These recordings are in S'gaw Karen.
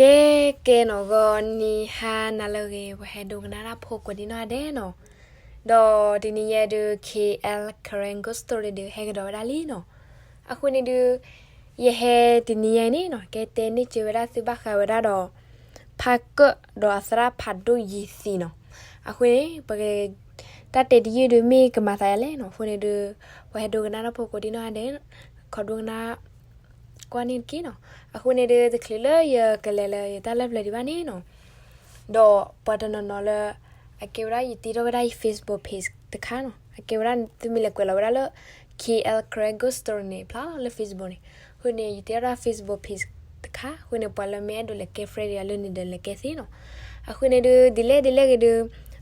ကဲ ကဲနီၤ ဂီၤနံၤဟါနၤလၢအဂ့ၤ ပှၤဟဲဒိကနၣ်တၢ်ဖိကိးဒံနီၢ်ဂၤဒဲးနီၤ, ဒီးတနံၤညါဒုး K L Karen Ghost Story ဒုးဟဲကဒီးဝဲဒၣ်လံနီၤ. အဃိန့ၣ်ဒုး ယဟဲတနံၤညါအံၤန့ၣ်နီၤ ကဲတဲန့ၢ်စၢၤဝဲဒၣ်သုဘၣ်ဃးဝဲဒၣ်ဒီး ဖါကၢၣ်ဒီးအသရၣ်ဖးဒိၣ်ယံာ်သံနီၤ. အဃိန့ၣ် ပက တၢ်တဲတယုၢ်ဒုးမ့ၢ်ကမၤသးယၤလဲၣ်နီၤ. အဃိန့ၣ်ဒုး ပှၤဟဲဒိကနၣ်တၢ်ဖိကိးဒံနီၢ်ဂၤဒဲး ခီဒိကနၣ် ကွၢ်န့ၣ်တက့ၢ်နီၤ. အဃိန့ၣ်ဒုး တချုးလၢယကလဲၤလၢယတၢ်လၢပျၢၤဒံးဘၣ်န့ၣ်နီၤ, ဒီးပှၤတနီၤနီၤလၢ အကဲဝဲဒၣ် ယတ့ထီၣ်ဝဲဒၣ်ယ Facebook page တခါနီၤ, အကဲဝဲဒၣ် သုမ့ၢ်လဲၤကွဲးလီၤဝဲဒၣ်လၢ K L Karen Ghost Story န့ၣ် ဖျါလီၤလၢ Facebook န့ၣ်, အဃိန့ၣ် ယတ့ထီၣ်ဒၣ် Facebook page တခါ, အဃိန့ၣ် ပှၤလၢမ့ၢ်အဲၣ်ဒိးလဲၤကဲ friend ယၤလၢန့ၣ်ဒီးလဲၤကဲသ့နီၤ. အဃိန့ၣ်ဒုး ဒ်လဲၣ်ဒ်လဲၣ်ဂ့ၤဒုး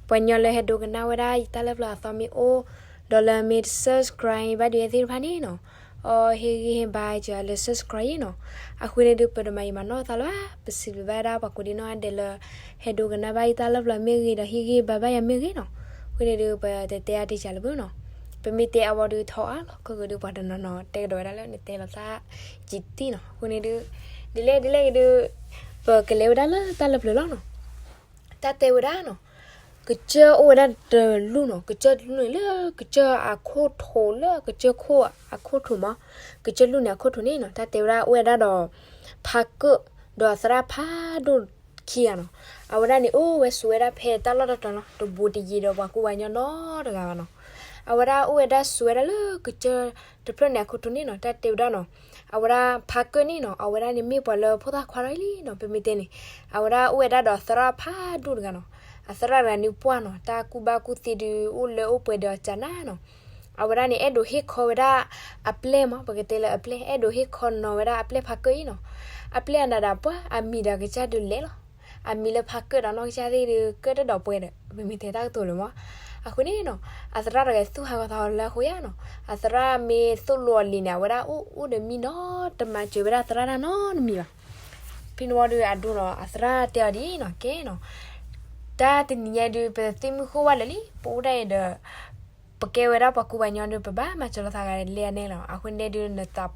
ပှၤညီလၢဟဲဒိကနၣ်ဝဲဒၣ်ယတၢ်လၢပျၢၤအသီမ့ၢ်အိၣ်, ဒီးလၢမ့ၢ်တ subscribe ဘၣ်ဒံးဝဲသ့ၣ်တဖၣ်န့ၣ်နီၤ, အီ ဟ့ၣ်ဂံၢ်ဟ့ၣ်ဘါစၢၤလၢ subscribe ယၤနီၤ. အဃိန့ၣ်ဒုး ပတမၤယံာ်မၤနီၢ်သးလၢၤဘၣ်, ပစံးဘျုးဘၣ်ဝဲဒၣ်ပှၤကိးဒံနီၢ်ဂၤဒဲးလၢ ဟဲဒိကနၣ်ဘၣ်ယတၢ်လၢပျၢၤမ့ၢ်ဂ့ၤ ဒီးဟ့ၣ်ဂံၢ်ဟ့ၣ်ဘါဘၣ်ယၤမ့ၢ်ဂ့ၤနီၤ. အဃိန့ၣ်ဒုး ပတတဲအါတဲစှၤလၢၤဘၣ်နီၤ, ပမ့ၢ်တဲအါဝံၤဒုးထီအါလီၤ, ခဲကဒုးပှၤတနီၤနီၤတဲကဒီးဝဲဒၣ်လၢနတဲလီၤသးယံာ်တံၢ်နီၤ. အဃိန့ၣ်ဒုး ဒ်လဲၣ်ဒ်လဲၣ်ဂ့ၤဒုး ပကလဲၤဝဲဒၣ်လၢတၢ်လၢပျၢၤလီၤနီၤ. တၢ်တဲဝဲဒၣ်နီၤ, ကစၢၢ်အိၣ်ဝဲဒၣ်တလူၢ်နီၤ, ကစၢၢ်တလူၢ်န့ၣ်လၢကစၢၢ်အခိၣ်ထိးလၢကစၢၢ်ခိၣ်အခိၣ်ထိးမး, ကစၢၢ်လူၢ်န့ၣ်အခိၣ်ထိးန့ၣ်နီၤ တၢ်တဲဝဲဒၣ်အိၣ်ဝဲဒၣ်ဒီး ဖါကၢၣ်ဒီးအသရၣ်ဖးဒိၣ်ခံဂၤနီၤ. အဝဲဒၣ်န့ၣ်အိၣ်ဝဲဆိးဝဲဒၣ်ဖဲတၢ်လီၢ်တတီၤလီၤ, တဘူးတယံၤဒီးပှၤကူပှၤကညီနီတဂၤဘၣ်နီၤ. အဝဲဒၣ်အိၣ်ဝဲဒၣ်ဆိးဝဲဒၣ်လၢကစၢၢ်တဖျၢၣ်န့ၣ်အခိၣ်ထိးန့ၣ်နီၤ တၢ်တဲဝဲဒၣ်နီၤ, အဝဲဒၣ်ဖါကၢၣ်န့ၣ်နီၤ အဝဲဒၣ်န့ၣ်မ့ၢ်ပှၤလၢဖိသၣ်ခွါထီၣ်အံၤလံနီၤ ပမ့ၢ်တဲန့ၣ်, အဝဲဒၣ်အိၣ်ဝဲဒၣ်ဒီးအသရၣ်ဖးဒိၣ်တဂၤနီၤ. အသရၣ်တဂၤန့ၣ်ပှၢ်နီၤ တၢ်ကူၣ်ဘၣ်ကူၣ်သ့ဒုးအိၣ်လၢအိၣ်ပှဲၤဒီးကနၣ်နီၤ. အဝဲဒၣ်န့ၣ် အဲၣ်ဒိးဟ့ၣ်ခီဝဲဒၣ်အပျဲၢ်မး, ပကတဲလၢအပျဲၢ်, အဲၣ်ဒိးဟ့ၣ်ခီနီၤဝဲဒၣ်အပျဲၢ်ဖါကၢၣ်အံၤနီၤ. အပျဲၢ်အနၤဒၣ်ပှၢ် အမံၤဒီးကစၢ်ဒုးလဲၣ်လီၤ. အမံၤလၢဖါကၢၣ်ဒီးနီၢ်ကစၢ်သ့ၣ်ဒုး ကၢၣ်တဒီးပှဲၤဒီး ပမ့ၢ်တဲတၢ်ကတိၤလၢၤမး. အဃိန့ၣ်နီၤ အသရၣ်တဂၤသူၣ်ဟးဂီၤသးလၢအဃိယါနီၤ, အသရၣ်မ့ၢ်သိၣ်လိအီၤလံၤန့ၣ် အဝဲဒၣ်အိၣ်အိၣ်ဒီးမံနီၤ တမၤစၢၤဝဲဒၣ်သရၣ်တၢ်နီတမံၤဘၣ်. ဖဲန့ၣ်ဝံၤဒီးအဒိနီၤ အသရၣ်တဲအီၤဒ်အံၤနီၤ, ကဲနီၤ တၢ်တနံၤညါဒုး ပသ့ၣ်မုၢ်ဃိၣ်ဝါလၢာ်လံ, ပအိၣ်ဒၣ်အံၤဒီး ပကဲဝဲဒၣ်ပှၤကူပှၤကညီဒုး ပဘၣ်မၤစၢၤလိာ်သးဂၤလဲၣ်အနဲလီၤ. အဃိန့ၣ်ဒုး နသး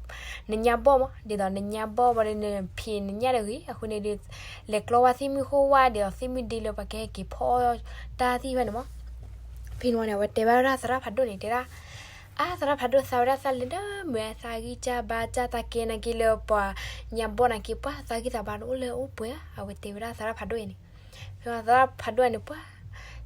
နညါဘီၣ်မး, ဒ်သိးနညါဘီၣ်ဘၣ်ဒီး နဖံးနညၣ်တဂ့ၤ. အဃိန့ၣ်ဒုး လဲၤကျီဝဲသ့ၣ်မုၢ်ဃိၣ်ဝါဒီး သ့ၣ်မုၢ်ဒ့လၢပှၤကဟဲက့ၤဖီအီၣ်တၢ်သ့ၣ်တဖၣ်န့ၣ်မး. ဖဲန့ၣ်ဝံၤန့ၣ် အဝဲတဲဘၣ်ဝဲဒၣ်သရၣ်ဖးဒိၣ်န့ၣ် တဲဒၣ်, အါ သရၣ်ဖးဒိၣ် သးဝဲဒၣ်သးလဲၤဒၢမုာ် သးဂံၢ်စၢ်ဘါစၢ် သးကဲနာ်က့လၢပှၤညါဘီၣ်နာ်က့ ပှၢ်သးဂံၢ်သးဘါတအိၣ်လၢအိၣ်ပှဲၤဧါ. အဝဲတဲဝဲဒၣ်သရၣ်ဖးဒိၣ်အံၤန့ၣ်. ဖဲသရၣ်ဖးဒိၣ်န့ၣ်ပှၢ်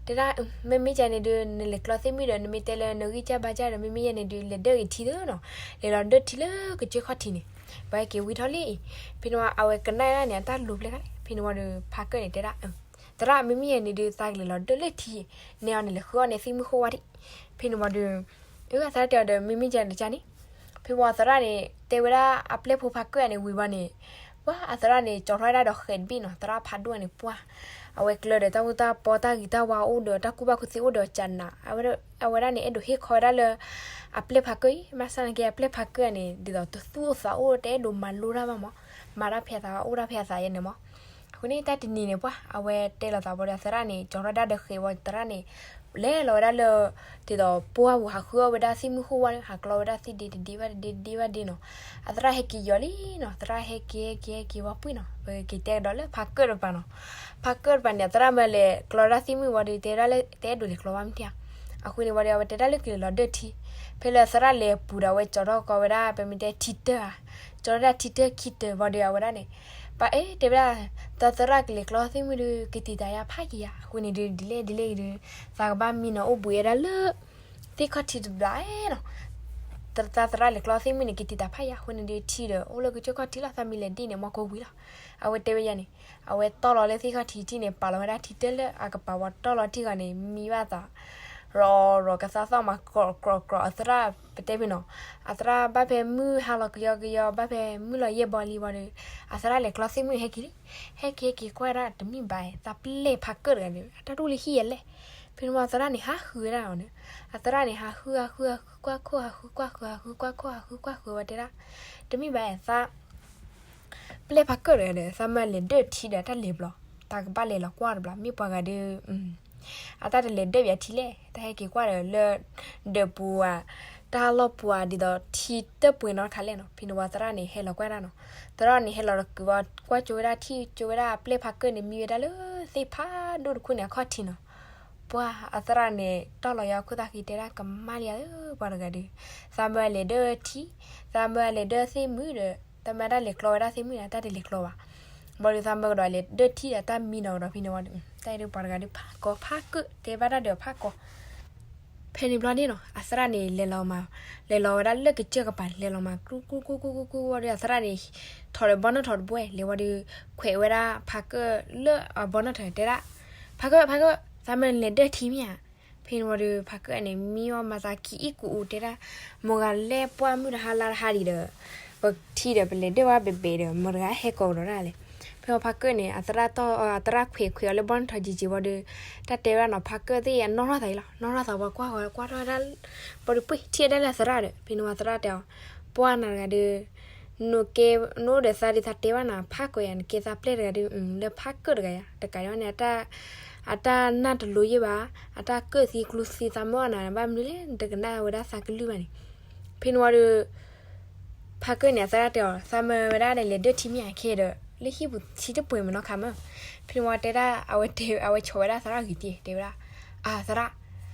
တဲဒၣ် မ့မ့ၢ်ကန့ၣ်ဒုး နလဲၤကျီသ့ၣ်မုၢ်ဒီး နမ့ၢ်တဲလၢနဂံၢ်စၢ်ဘါစၢ်ဒီး မ့မ့ၢ်ယဲန့ၣ်ဒုး လဲၤဒၢက့ၤထံသ့နီၤ, လဲၤလီၤဒၢထံလၢကစၢၢ်ခီၣ်ထံးန့ၣ်, ပှၤဟဲက့ၤဝံထီၣ်လံအံၤ. ဖဲန့ၣ်ဝံၤ အဝဲကနၣ်ဒၣ်န့ၣ် အတၢ်လိၤဖျဲၣ်ဃာ်လံ. ဖဲန့ၣ်ဝံၤဒီး ဖါကၢၣ်န့ၣ်တဲဒၣ်, သရၣ် မ့မ့ၢ်ယဲန့ၣ်ဒုး သးကလဲၤလီၤဒၢလၢထံ, နဲအီၤန့ၣ် လဲၤဃုအီၣ်န့ၢ်သ့ၣ်မုၢ်ဃိၣ်ဝါဒံး. ဖဲန့ၣ်ဝံၤဒီး အသရၣ်တဲအီၤဒီး မ့မ့ၢ်ကန့ၣ်န့ၣ်, ဖဲဝံၤအသရၣ်န့ၣ် တဲဝဲဒၣ်အပျဲၢ်ဖိဖါကၢၣ်န့ၣ်ဝံၤဘၣ်န့ၣ်, ပှၢ်အသရၣ်န့ၣ် ကၠီထီၣ်ဝဲဒၣ်ဒီးဃဲးတဘ့ၣ်နီၤ, သရၣ်ဖးဒိၣ်န့ၣ်ပှၢ် အဝဲကျၢၤဒီးတၢ်အူတၢ်ပီ တၢ်ဂံၢ်တၢ်ဝါအိၣ်ဒီး တၢ်ကူၣ်ဘၣ်ကူၣ်သ့အိၣ်ဒီးကနး, အဝဲဒၣ်န့ၣ် အဲၣ်ဒိးဟ့ၣ်ခီဝဲဒၣ်လၢ အပျဲၢ်ဖါကၢၣ်အံၤ, မ့ၢ်စ့ၢ်ကီးအပျဲၢ်ဖါကၢၣ်န့ၣ် ဒ်သိးတသူၣ်အိၣ်သးအိၣ် တအဲၣ်ဒိးမၤလိတၢ်ဘၣ်မး, မၤတၢ်ဖဲအသး အိၣ်တၢ်ဖဲအသးယဲန့ၣ်မး. အဃိန့ၣ် တၢ်တနံၤန့ၣ်ပှၢ် အဝဲတဲလိာ်သးဘၣ်ဒီး သရၣ်န့ၣ် ကၠီထီၣ်ဒၣ်ဒီးဃဲးဝံၤ သရၣ်န့ၣ် လဲၤလီၤဝဲဒၣ်လၢ ဒ်သိးပှၢ်ပူၤ ဟးဃုအီၣ်ဝဲဒၣ်သ့ၣ်မုၢ်ဃိၣ်ဝါဒီး ဟးကျီဝဲဒၣ်သ့ၣ်ဒ့တဒ့ဘၣ်တဒ့ တဒ့ဘၣ်တဒ့နီၤ. အသရၣ်ဟဲက့ၤယီၤလံနီၤ, သရၣ်ဟဲက့ၤ ဟဲက့ၤ ဟဲက့ၤဝံၤပှၢ်နီၤ, ပက့ၤတဲကဒီးလၢဖါကၢၣ်တပၤနီၤ. ဖါကၢၣ်တပၤန့ၣ် အသရၣ်မ့ၢ်လဲၤကျီဝဲဒၣ်သ့ၣ်မုၢ်ဝံၤဒီး တဲဝဲဒၣ်လၢ တအဲၣ်ဒိးလဲၤကျီဘၣ်မ့ၢ်ထံဧါ. အဃိန့ၣ်ဝံၤဒီး အဝဲတဲဒၣ်လၢကလဲၤလီၤဒၢထံ, ဖဲလၢသရၣ်လဲၤပူၤဒီး အဝဲကၠီထီၣ်ကီးဝဲဒၣ် ပမ့ၢ်တဲထံတၢၢ်ဧါ, ကၠီထီၣ်ဒၣ်ထံတၢၢ်ခံတၢၢ်ဝံၤဒီး အဝဲဒၣ်န့ၣ် ပအဲၣ်တဲဝဲဒၣ် တၢ်သရၣ်ကလဲၤကျီသ့ၣ်မုၢ်ဒီး ကတံာ်တာ်ယၤဖးယံာ်ဧါ. အဃိန့ၣ်ဒုး ဒ်လဲၣ်ဒ်လဲၣ်ဒုး သးကဘၣ်မံနီၤအိၣ်ဘှံးဝဲဒၣ်လၢ သ့ၣ်ခီၣ်ထံးတဘျီနီၤ. တၢ်သရၣ်လဲၤကျီသ့ၣ်မုၢ်န့ၣ် ကတံာ်တာ်ဖးယံာ် အဃိန့ၣ်ဒုး ထံဒီး အိၣ်လၢကစၢၢ်ခီၣ်ထံးလီၤ, သးမံလဲၤဒံၣ်န့ၣ် မီၢ်ကိၢ်ဝံၤလီၤ. အဝဲတဲဝဲယၤန့ၣ်, အဝဲတီၢ်လီၤလၢသ့ၣ်ခီၣ်ထံးထံၣ်န့ၣ် ပာ်လီၤဝဲဒၣ်ထံတၢၢ်လၢအကပၤဝံၤတီၢ်လီၤထံၣ်ဂီၤန့ၣ် မံဘၣ်သး ရီၤရီၤကသါသီၣ်မး ကြီၤကြီၤကြီၤ အသရၣ်ပတဲဖဲနီၤ, အသရၣ်ဘၣ်ဖဲမုၢ်ဟါလီၤကယီကယီ ဘၣ်ဖဲမုၢ်လီၤယဲၢ်ဘီလံဝံၤဒီး အသရၣ်လဲၤကျီသ့ၣ်မုၢ်န့ၣ် ဟဲက့ၤလံ, ဟဲက့ၤဟဲက့ၤကွၢ်ဒၣ်တမ့ၢ်ဘၣ် သးပျဲၢ်ဖးကၢၣ်တဂၤဒီး အတၢ်တအိၣ်လၢဟံၣ်ယဲလဲၣ်. ဖဲန့ၣ်ဝံၤအသရၣ်န့ၣ် ဟးဃုဝဲဒၣ်အီၤန့ၣ်, အသရၣ်န့ၣ် ဟးဃု ဟးဃု ဟးဃုကွၢ်ခိၣ် ဟးဃုကွၢ်ဃုာ် ဟးဃုကွၢ်ဃုာ်ဝံၤတဲဒၣ်, တမ့ၢ်ဘၣ်သး ပျဲၢ်ဖးကၢၣ်တဂၤဒီး သးမ့ၢ်လဲၤဒၢထံဒီးတၢ်လဲၤဘျီ, တၢ်ကဘၣ်လဲၤလီၤကွၢ်တဘျီ မ့ၢ်ပှၤဂၤဒီး အတၢ်တလဲၤဒၢဘၣ်ထံလဲၣ်, တၢ်ဟဲက့ၤကွၢ်ဒီးလၢ ဒၢးပူၤဧါ, တၢ်လီၢ်ပူၤဧါ ဒ်သိးထံတပှဲၤနီတခါလဲၣ်နီၤ. ဖဲန့ၣ်ဝံၤသရၣ်န့ၣ် ဟဲလီၤကွၢ်ဒၣ်နီၤ. သရၣ်န့ၣ် ဟဲလီၤတကုာ်ဝံၤ ကွၢ်ကၠိဝဲဒၣ်ထံ ကၠိဝဲဒၣ်အပျဲၢ်ဖါကၢၢ်န့ၣ် မံဝဲဒၣ်လၢသ့ၣ်ဖးဒိၣ်တခိၣ်န့ၣ် အခီၣ်ထံးနီၤ. ပှၢ်အသရၣ်န့ၣ် တီၢ်လီၤယီၤခိၣ်သၣ်ဃံ တဲဒၣ်ကမၣ်လံဧၢ ပှၤတဂၤဒုး, သးမၢအလဲၤဒၢထံ, သးမၢအလဲၤဒၢသ့ၣ်မုၣ်ဒီး သးမၢဒၣ်လဲၤကျီဝဲဒၣ်သ့ၣ်မုၣ်ဒီး တၢ်တလဲၤကျီဘၣ်. ဘၣ်ဒီးသးမၢကဒီးလဲၤဒၢထံဒီး တၢ်မံနီၤကဒီး ဖဲန့ၣ်ဝံၤ တၢ်အံၤဒုး ပှၤတဂၤဒုး ဖးကီ ဖးကၢၣ် တဲဘၣ်တၢ်ဒီးဖးကီ ဖဲန့ၣ်ဘျီန့ၣ်နီၤ အသရၣ်န့ၣ် လဲၤလီၤမး, လဲၤလီၤဝဲဒၣ်လၢကစၢၢ်ကပၤ လဲၤလီၤမး ကျူကျူကျူကျူကျူကျူဝံၤဒီး အသရၣ်န့ၣ် ထီၣ်ဒီးဘီနီၣ်ထီၣ်တဘှဲၣ် လဲၤဝံၤဒီး ခွဲးဝဲဒၣ်ဖးကၢၣ်လၢအဘီနီၣ်ထီၣ် တဲဒၣ်, ဖးကၢၣ် ဖးကၢၣ် သးမၢလဲၤဒၢထံမ့ၢ်ဧါ. ဖဲန့ၣ်ဝံၤဒီး ဖးကၢၣ်န့ၣ် မံအီၣ်မၤသးခံအံၣ်ကူအူ တဲဒၣ်, မ်ဂၤလဲၣ်ပှၢ်မုၢ်တဟါလါတဟါဒံးဒီး ပထံဒီး ပလဲၤဒၢဝဲဘဲဘဲဒီး မ်တဂၤဟဲကိးကဒီးဒၣ်လဲၣ်. ဖဲန့ၣ်ဝံၤဖးကၢၣ်န့ၣ် အသရၣ်တီၢ် အသရၣ်ခွဲးခွဲးအီၤလၢဘီနီၣ်ထီၣ်ကံကံဝံၤဒီး တၢ်တဲဝဲဒၣ်နီၤ ဖးကၢၣ်သ့ၣ်အနီၣ်ထီၣ်သးအံၤလီၤ. နီၣ်ထီၣ်သးဝံၤကွၢ်ဝဲကွၢ်ထီၣ်ဝဲဒၣ် ဘၣ်ဒီးပှ့ၤထံၣ်ဝဲဒၣ်လၢအသရၣ်ဒီး ဖဲန့ၣ်ဝံၤအသရၣ်တဲအီၤ, ပှၢ်နၤတဂၤဒီး နကဲ နအိၣ်ဒီးသးဒ်သးတဲဘၣ်နၤ ဖးကီယၤ နကဲသးပျဲၢ်တဂၤဒီး လၢဖးကၢၣ်တဂၤယၤ တကးဒံးဘၣ်န့ၣ် အတၢ်နၢ်တလိယဲၢ်ဘၣ်, အတၢ်ကၢၣ်သံကျူသံ သးမၢအီၣ်နၤ ဘၣ်မနုၤလဲၣ် နတကနၣ်ဝဲဒၣ်သးကလုၢ်ဘၣ်န့ၣ်. ဖဲန့ၣ်ဝံၤဒီး ဖးကၢၣ်န့ၣ် အသရၣ်တဲအီၤ သးမၢဝဲဒၣ်ဒီးလဲၤဒၢထံမ့ၢ်ဧါ ခဲဒီး လၢဟံၣ်ပူၤထံတပှဲၤမနီခါမၢ်. ဖဲန့ၣ်ဝံၤတဲဒၣ် အဝဲတဲ အဝဲဆိးဝဲဒၣ်သရၣ်ဂ့ၤတံၢ် တဲဝဲဒၣ်, အသရၣ်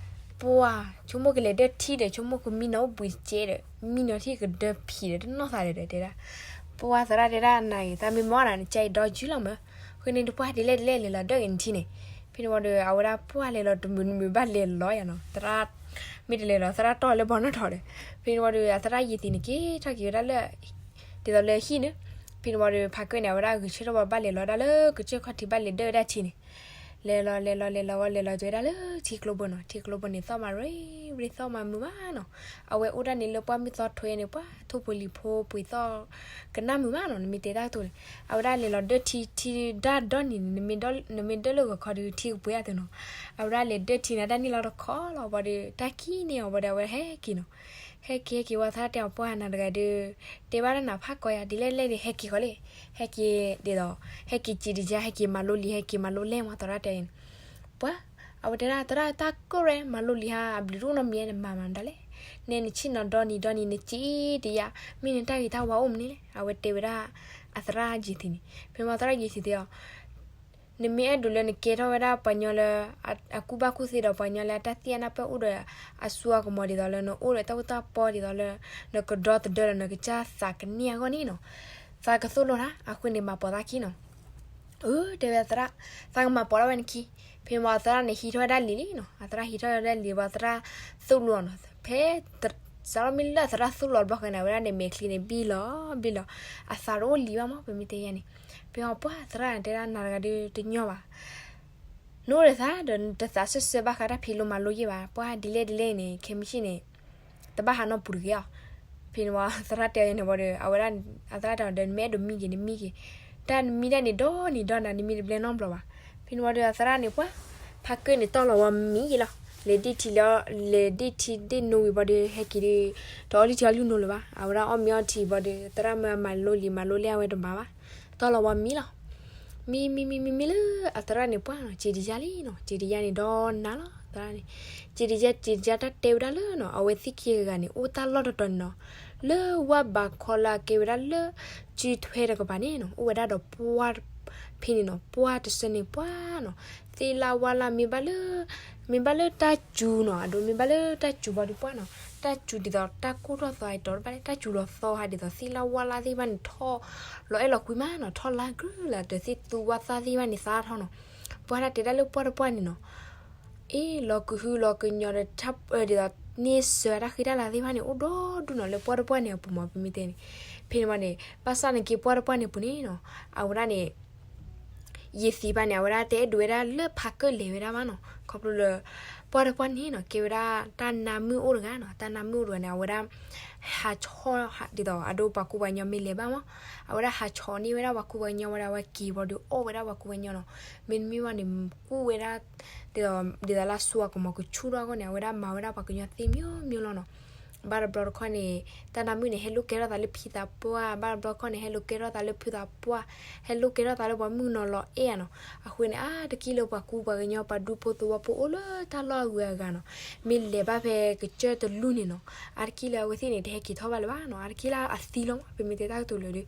ပှၢ် ဆိကမိၣ်ကလဲၤဒၢထံဒီး ဆိကမိၣ်ကမံနီၤအိၣ်ဘှံးစဲဒီး မံနီၤထံၣ်ကဒၢဖံးဒီး တနီၣ်သးဒီး တဲဒၣ်, ပှၢ်သရၣ်တဲဒၣ်နၤဂ့ၤ သးမ့ၢ်မၢအီၣ်နၤ နကဲအံၤဒီယုၢ်လီၤမၢ်. ဃိန့ၣ်တပှၢ်ဒ်လဲၣ်ဒ်လဲၣ် လဲၤလီၤဒၢက့ၤနထံန့ၣ်. ဖဲန့ၣ်ဝံၤဒီး အဝဲဒၣ်ပှၢ်လဲၤလီၤတမုာ်တမုာ်ဘၣ်လဲၤလီၤယၤနီၤ သရၣ် မ့ၢ်တလဲၤလီၤ သရၣ်တီၢ်လၢဘီနီၣ်ထီၣ်ဒီး ဖဲန့ၣ်ဝံၤဒီး အသရၣ်ယံၤသံးန့ၣ် က့ၤထီၣ်က့ၤဝဲဒၣ်လၢ ဒ်သိးလၢဟံၣ်န့ၣ်. ဖဲန့ၣ်ဝံၤဒီး ဖးကၢၣ်န့ၣ် အဝဲဒၣ်ဂဲၤဆၢထၢၣ်ဝဲဘၣ်လဲၤလီၤဒၣ်လၢကစၢၢ်ခီၣ်ထံး ဘၣ်လဲၤဒၢဝဲဒၣ်ထံန့ၣ်. လဲၤလီၤလဲၤလီၤလဲၤလီၤဝံၤ လဲၤလီၤက့ၤဝဲဒၣ်လၢထံကျိဘိနီၤ. ထံကျိဘိန့ၣ် သီၣ်မးရ့ရ့ သီၣ်မးမုာ်မးနီၤ. အဝဲအိၣ်ဒၣ်န့ၣ်လၢပှၢ်မုၢ်သီထွဲန့ၣ် ပှၢ်ထိၣ်ဖိလံၤဖိပှ့ၤသီၣ် ကနၣ်မုာ်မးနီၤ နမ့ၢ်တဲတၢ်ကတိၤန့ၣ်. အဝဲဒၣ်လဲၤလီၤဒၢထံ ထံဒၣ်ဒီနံၤန့ၣ် နမ့ၢ်ဒၢလၢဂီၤခီဒီး ထံကပှဲၤအသိးနီၤ. အဝဲဒၣ်လဲၤဒၢထံန့ၣ် တၢ်န့ၣ်လီၤတခီလီၤဘၣ်ဒီး တၢ်ခံးန့ၢ်အီၤဘၣ်ဒီး အဝဲဟဲက့ၤနီၤ. ဟဲက့ၤဟဲက့ၤဝံၤ သရၣ်တဲအီၤ ပှၢ်နၤတဂၤဒီး တဲဘၣ်တၢ်နၤဖးကီယၤ ဒ်လဲၣ်လဲၣ်ဒီး ဟဲက့ၤဃီလဲၣ်. ဟဲက့ၤဒ်သိး ဟဲက့ၤစံးတယါ ဟဲက့ၤမၤလိလံာ် ဟဲက့ၤမၤလိလဲၣ်မး သရၣ်တဲအီၤန့ၣ်. ပှၢ် အဝဲတဲဒၣ် သရၣ်တၢ်ကၢၣ်ရဲၣ် မၤလိလံာ်ဟါ အဘျုးတအိၣ်နီတမံၤ နမၤမၤဒ်လဲၣ်. နဲနဆ့ၣ်နီၤဒီနံၤဒီနံၤ နစံးတယါ မ့ၢ်နတၢ်ဂ့ၤတၢ်ဝါအိၣ်မနုၤလဲၣ်. အဝဲတဲဝဲဒၣ် အသရၣ်ယံၤသံးန့ၣ်. ဖဲန့ၣ်ဝံၤသရၣ်ယံၤသံးတဲအီၤ နမ့ၢ်အဲၣ်ဒိးလၢနကဲထီၣ်ဝဲဒၣ်ပှၤကညီလၢ အကူၣ်ဘၣ်ကူၣ်သ့ဒီးပှၤကညီလၢအတၢ်သ့ၣ်ညါနၢ်ပၢၢ်အိၣ်ဒီးအစူအကမီၤဒ်သိးလၢနအိၣ်ဒီးတၢ်အိၣ်တၢ်ပီဒ်သိးလၢ နကဒီသဒၢဒီးနကစၢ်သးကန့ၢ်အဂီၢ်န့ၣ်နီၤ, သးကသိၣ်လိနၤ အဃိန့ၣ်မၤပိာ်သးခံနီၤ. အၢ တဲဝဲသရၣ်, သးကမၤပိာ်ဒၣ်ဝဲနခံ. ဖဲန့ၣ်ဝံၤအသရၣ်န့ၣ်ဟံးထီၣ်ဝဲဒၣ်လံာ်လံနီၤ, အသရၣ်ဟံးထီၣ်ဝဲဒၣ်လံာ်ဝံၤသရၣ်သိၣ်လိအီၤနီၤ. ဖဲ စးထီၣ်မ့ၢ်လၢအသရၣ်သိၣ်လိအီၤတဘျီဃီန့ၣ် အဝဲဒၣ်န့ၣ်မဲာ်ချံန့ၣ်ဘံလီၤဘံလီၤ, အသးတအိၣ်လံၤဘၣ်မး ပမ့ၢ်တဲယါန့ၣ်. ဖဲန့ၣ်ဝံၤပှၢ်သရၣ်န့ၣ်တဲဒၣ်နၤတဂၤဒီးတညီဘၣ် နအိၣ်ဒီးသးဒီးနတသးစၢၢ်စၢၢ်ဘၣ်ဃးတၢ်ဖံးလိမၤလိယဲၢ်ဘၣ်, ပှၢ်ဒ်လဲၣ်ဒ်လဲၣ်န့ၣ် ခဲမုၢ်ဆ့ၣ်န့ၣ် တဘၣ်ဟးနီၢ်ပူၤတဂ့ၤအီၤ. ဖဲန့ၣ်ဝံၤသရၣ်တဲအီၤန့ၣ်ဝံၤဒီး အဝဲဒၣ် အသရၣ်တဲအီၤဒီးနမ့ၢ်အဲၣ်ဒိးမံက့ၤနမံက့ၤ, တၢ်နမံဒၣ်န့ၣ်ဒီနံၤဒီနၤ နမံတဘျဲနီတဘျီဘၣ်. ဖဲန့ၣ်ဝံၤဒီးအသရၣ်န့ၣ်ပှၢ် ဖးကၢၣ်န့ၣ်တီၢ်လီၤဝံၤမံယဲၢ်လီၤ. လဲၤဒ့ၣ်ထံလီၤ လဲၤဒ့ၣ်ထံဒ့ၣ်နိဝံၤဘၣ်ဒီး ဟဲက့ၤဒီး တအီၣ်လုၢ်ထံအီလုၢ်နိလၢၤဘၣ်. အဝဲဒၣ်အီၣ်မ့ၤအီထံဘၣ်ဒီး သရၣ်မၢမၤလိလံာ်မၤလိလဲၣ်အဝဲတမၤဘၣ်, တီၢ်လီၤဝံၤမံလီၤ. မံမံမံမံမံလၢအသရၣ်န့ၣ်ပှၢ်နီၤ စံးတယါလံနီၤ, စံးတယါန့ၣ်ဒီနၤလီၤ သရၣ်န့ၣ်. စံးတယါ စံးတယါတၢ်တဲဝဲဒၣ်လၢနီၤ အဝဲသ့ၣ်ခံဂၤန့ၣ် အိၣ်တၢ်လီၢ်တတီၤန့ၣ်နီၤ လၢဝၢ်ဘးခီလၢအကဲဝဲဒၣ်လၢ စုထွဲတကပၤန့ၣ်နီၤ အိၣ်ဝဲဒၣ်ဒီးပှၢ်ဖဲန့ၣ်နီၤ ပှၢ်တဆၢန့ၣ်ပှၢ်နီၤ သ့ၣ်လၢဝါလၢမ့ၢ်ဘၣ်လၢ မ့ၢ်ဘၣ်လၢတၢ်စူၤနီၤ အဒိမ့ၢ်ဘၣ်လၢတၢ်စူၤဘၣ်ဒီးပှၢ်နီၤ တၢ်စူၤဒ်သိးတၢ်ကိၢ်ထီၣ်သီအတီၤတဘၣ်လၢ တၢ်စူၤလီၤသီဟးဒ်သိးသ့ၣ်လၢဝါလၢသ့ၣ်တဖၣ်န့ၣ်ထီၣ်လီၤအဲၣ်လီၤကွံမးနီၤ ထီၣ်လါကရုလၢတသ့ၣ်သူဝါသၣ်သ့ၣ်တဖၣ်န့ၣ်သါထီၣ်နီၤ. ပှၢ်တၢ်တဲဒၣ်လၢပှၢ်တပှၢ်န့ၣ်နီၤ အ့ၣ် လီၤကဟုလီၤကညီၤဒီး ဒ်သိးန့ၢ်စၢၤတၢ်ဃံတၢ်လၤသ့ၣ်တဖၣ်န့ၣ် အိၣ်ဒီဒူၣ်နီၤ လၢပှၢ်တပှၢ်န့ၣ်အပူၤမး ပမ့ၢ်တဲန့ၣ်. ဖဲန့ၣ်မးန့ၣ် ဘၣ်ဆၣ်နာ်က့ပှၢ်တပှၢ်န့ၣ်အပူၤန့ၣ်နီၤ အဝဲဒၣ်န့ၣ် ယံာ်သံးဘၣ်န့ၣ် အဝဲဒၣ်တအဲၣ်ဒိးဝဲဒၣ်လၢဖးကၢၣ်လဲၤဝဲဒၣ်ဘၣ်နီၤ ခီဖျိလၢ ပှၢ်တပှၢ်န့ၣ်နီၤ ကဲဝဲဒၣ်တၢ်နါမုၣ်အိၣ်တဂၤနီၤ တၢ်နါမုၣ်အိၣ်တဂၤန့ၣ် အဝဲဒၣ် ဟးဆီၣ် ဒ်သိးအဒိပှၤကူပှၤကညီမ့ၢ်လဲၤဘၣ်မး အဝဲဒၣ်ဟးဆီၣ်န့ၢ်ဝဲဒၣ်ပှၤကူပှၤကညီဝဲဒၣ် အဝဲက့ၤဘၣ်ဒီးအီၣ်ဝဲဒၣ်ပှၤကူပှၤကညီနီၤ မ့တမ့ၢ်ဘၣ်န့ၣ် ကူဝဲဒၣ် ဒ်သိးလၢအစူၤအကမီၤကဆူၣ်ထီၣ်အဂီၢ်န့ၣ် အဝဲဒၣ်မၤဝဲဒၣ်ပှၤကညီသ့မျိုးမျိုးလီၤနီၤ. ဘၣ်တဘျီတခီၣ်န့ၣ် တၢ်နါမုၣ်န့ၣ် ဟဲလိာ်ကဲထီၣ်သးလၢဖံသးပှၢ်, ဘၣ်တဘျီတခီၣ်န့ၣ် ဟဲလိာ်ကဲထီၣ်သးလၢဖုသးပှၢ်, ဟဲလိာ်ကဲထီၣ်သးလၢပှၤမုၣ်ကနီၤလီၤအဲၣ်ဧါနီၤ. အဃိန့ၣ် အါတက့ၢ်လၢပှၤကူပှၤကညီ ပှၤဒူဖိသဝီဖိအိၣ်လၢတၢ်လီၢ်အဂုၤအဂၤနီၤ, မ့ၢ်လဲၤဘၣ်ဖဲကစၢၢ်တလူၢ်န့ၣ်နီၤ, အါတက့ၢ်လၢအဝဲသ့ၣ်န့ၣ် တဟဲက့ၤထီၣ်ဘၣ်လၢၤဘၣ်နီၤ, အါတက့ၢ်လၢအသံလီၤမး ပမ့ၢ်တဲတၢ်ကတိၤလၢာ်ဒီး.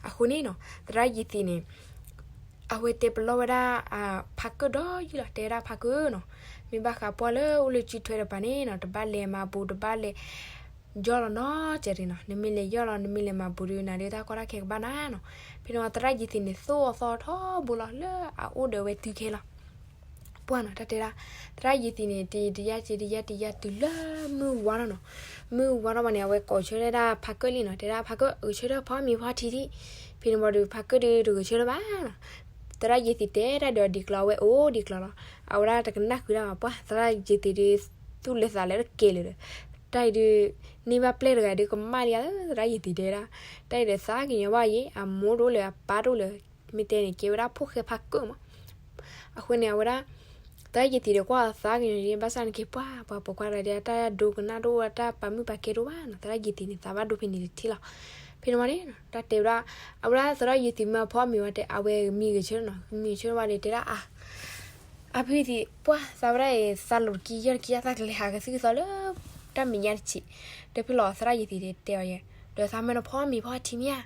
အဃိန့ၣ်နီၤ သရၣ်ယ့ၤသ့းန့ၣ် အဝဲတဲပလီၢ်ဝဲဒၣ် ဖါကၢၣ်ဒီးယုၢ်လီၤ, တဲဒၣ်ဖါကၢၣ်နီၤ, မ့ၢ်ဘၣ်ဃးပှၢ်လၢအိၣ်လၢစုထွဲတပၤန့ၣ်နီၤ, တဘၣ်လဲၤမၤဘူး, တဘၣ်လဲၤ ယီၢ်လီၤနီတစဲးတဂ့ၤနီၤ, နမ့ၢ်လဲၤယီၢ်လီၤ နမ့ၢ်လဲၤမၤဘူးဒီး နၤဒီးတၢ်ကီတၢ်ခဲကဘၣ်နၤနီၤ. ဖဲန့ၣ်ဝံၤ သရၣ်ယ့ၤသ့းန့ၣ် သိၣ်အီၤသီထီဘိလီၤလၢအအိၣ်ဒီးဝဲတုၤခဲလီၤ. ပှၢ်နီၤ တၢ်တဲဒၣ် သရၣ်ယ့ၤသ့းန့ၣ် တယံာ်တယံာ် တယံာ်တယံာ် တုၤလၢမုၢ်ဝါထီၣ်နီၤ, မုၢ်ဝါထီၣ်ဘၣ်န့ၣ် အဝဲကိးဆၢထၢၣ်ဒၣ်ဖါကၢၣ်လံနီၤ, တဲဒၣ်ဖါကၢၣ် ဂဲၤဆၢထၢၣ်ဖီမ့ၤဖီထံထံၣ်. ဖဲန့ၣ်ဝံၤဒီး ဖါကၢၣ်ဒီးတဂဲၤဆၢထၢၣ်ဘၣ်နီၤ, သရၣ်ယ့ၤသ့းတဲတၢ်ဒီးအီၤဒ်ကျီၤ အဝဲအိၣ်ဒ်ကျီၤလီၤ, အဝဲဒၣ်တကနၣ်ဃုာ်တၢ်ဘၣ်. ပှၢ် သရၣ်ယ့ၤသ့းဒီး သူၣ်လဲၤသးလဲၤတကဲလၢၤဒီး တၢ်အံၤဒီး န့ၢ်ဘၣ်ပျဲၢ်တဂၤဒီးကမၣ်လံဧါ, သရၣ်ယ့ၤသ့းတဲဒၣ်, တၢ်အံၤဒီးသးကညီၤဘၣ်ယဲ, အမိၢ်တအိၣ်လၢၤ အပၢ်တအိၣ်လၢၤ, မ့ၢ်တဲန့ၣ် ကဲဝဲဒၣ်ဖိၣ်ဃဲဖါကၢၣ်မး. အဃိန့ၣ် အဝဲဒၣ် သရၣ်ယ့ၤသ့းဒီးကွၢ်အီၤသးကညီၤယဲ ဘၣ်ဆၣ်န့ၣ်က့ၤ ပှၢ် ပှၤပိာ်ခွါတဂၤဒီး တၢ်ဒိကနၣ်တအိၣ် တၢ်ပာ်မုာ်ပာ်ကဲတအိၣ်ဘၣ်နီၤ, သရၣ်ယ့ၤသ့းန့ၣ် သးဘၣ်ဒိဖဲန့ၣ်တထံၣ်လီၤ. ဖဲန့ၣ်ဝံၤန့ၣ် တၢ်တဲဝဲဒၣ် အဝဲဒၣ်သရၣ်ယ့ၤသ့းမ့ၢ်ဖီမ့ၤဝံၤတဲ အဝဲမံဂဲၤဆၢထၢၣ်နီၤ, မံဂဲၤဆၢထၢၣ်ဝံၤဒီးတဲဒၣ်အါ အဖုယ့ၤသ့း ပှၢ် သးဝဲဒၣ်အံၤ သးလိာ်တကံယီၢ်တကံ သးကလဲၤဟးကသုၣ်ကသီလၢ တၢ်မဲာ်ညါတဆံး, ဒီးဖဲလီၤသရၣ်ယ့ၤသ့းတဲအီၤယဲ, ဒီးသးမ့ၢ်နဖီမ့ၤဖီထံမ့ၢ်ဧါ.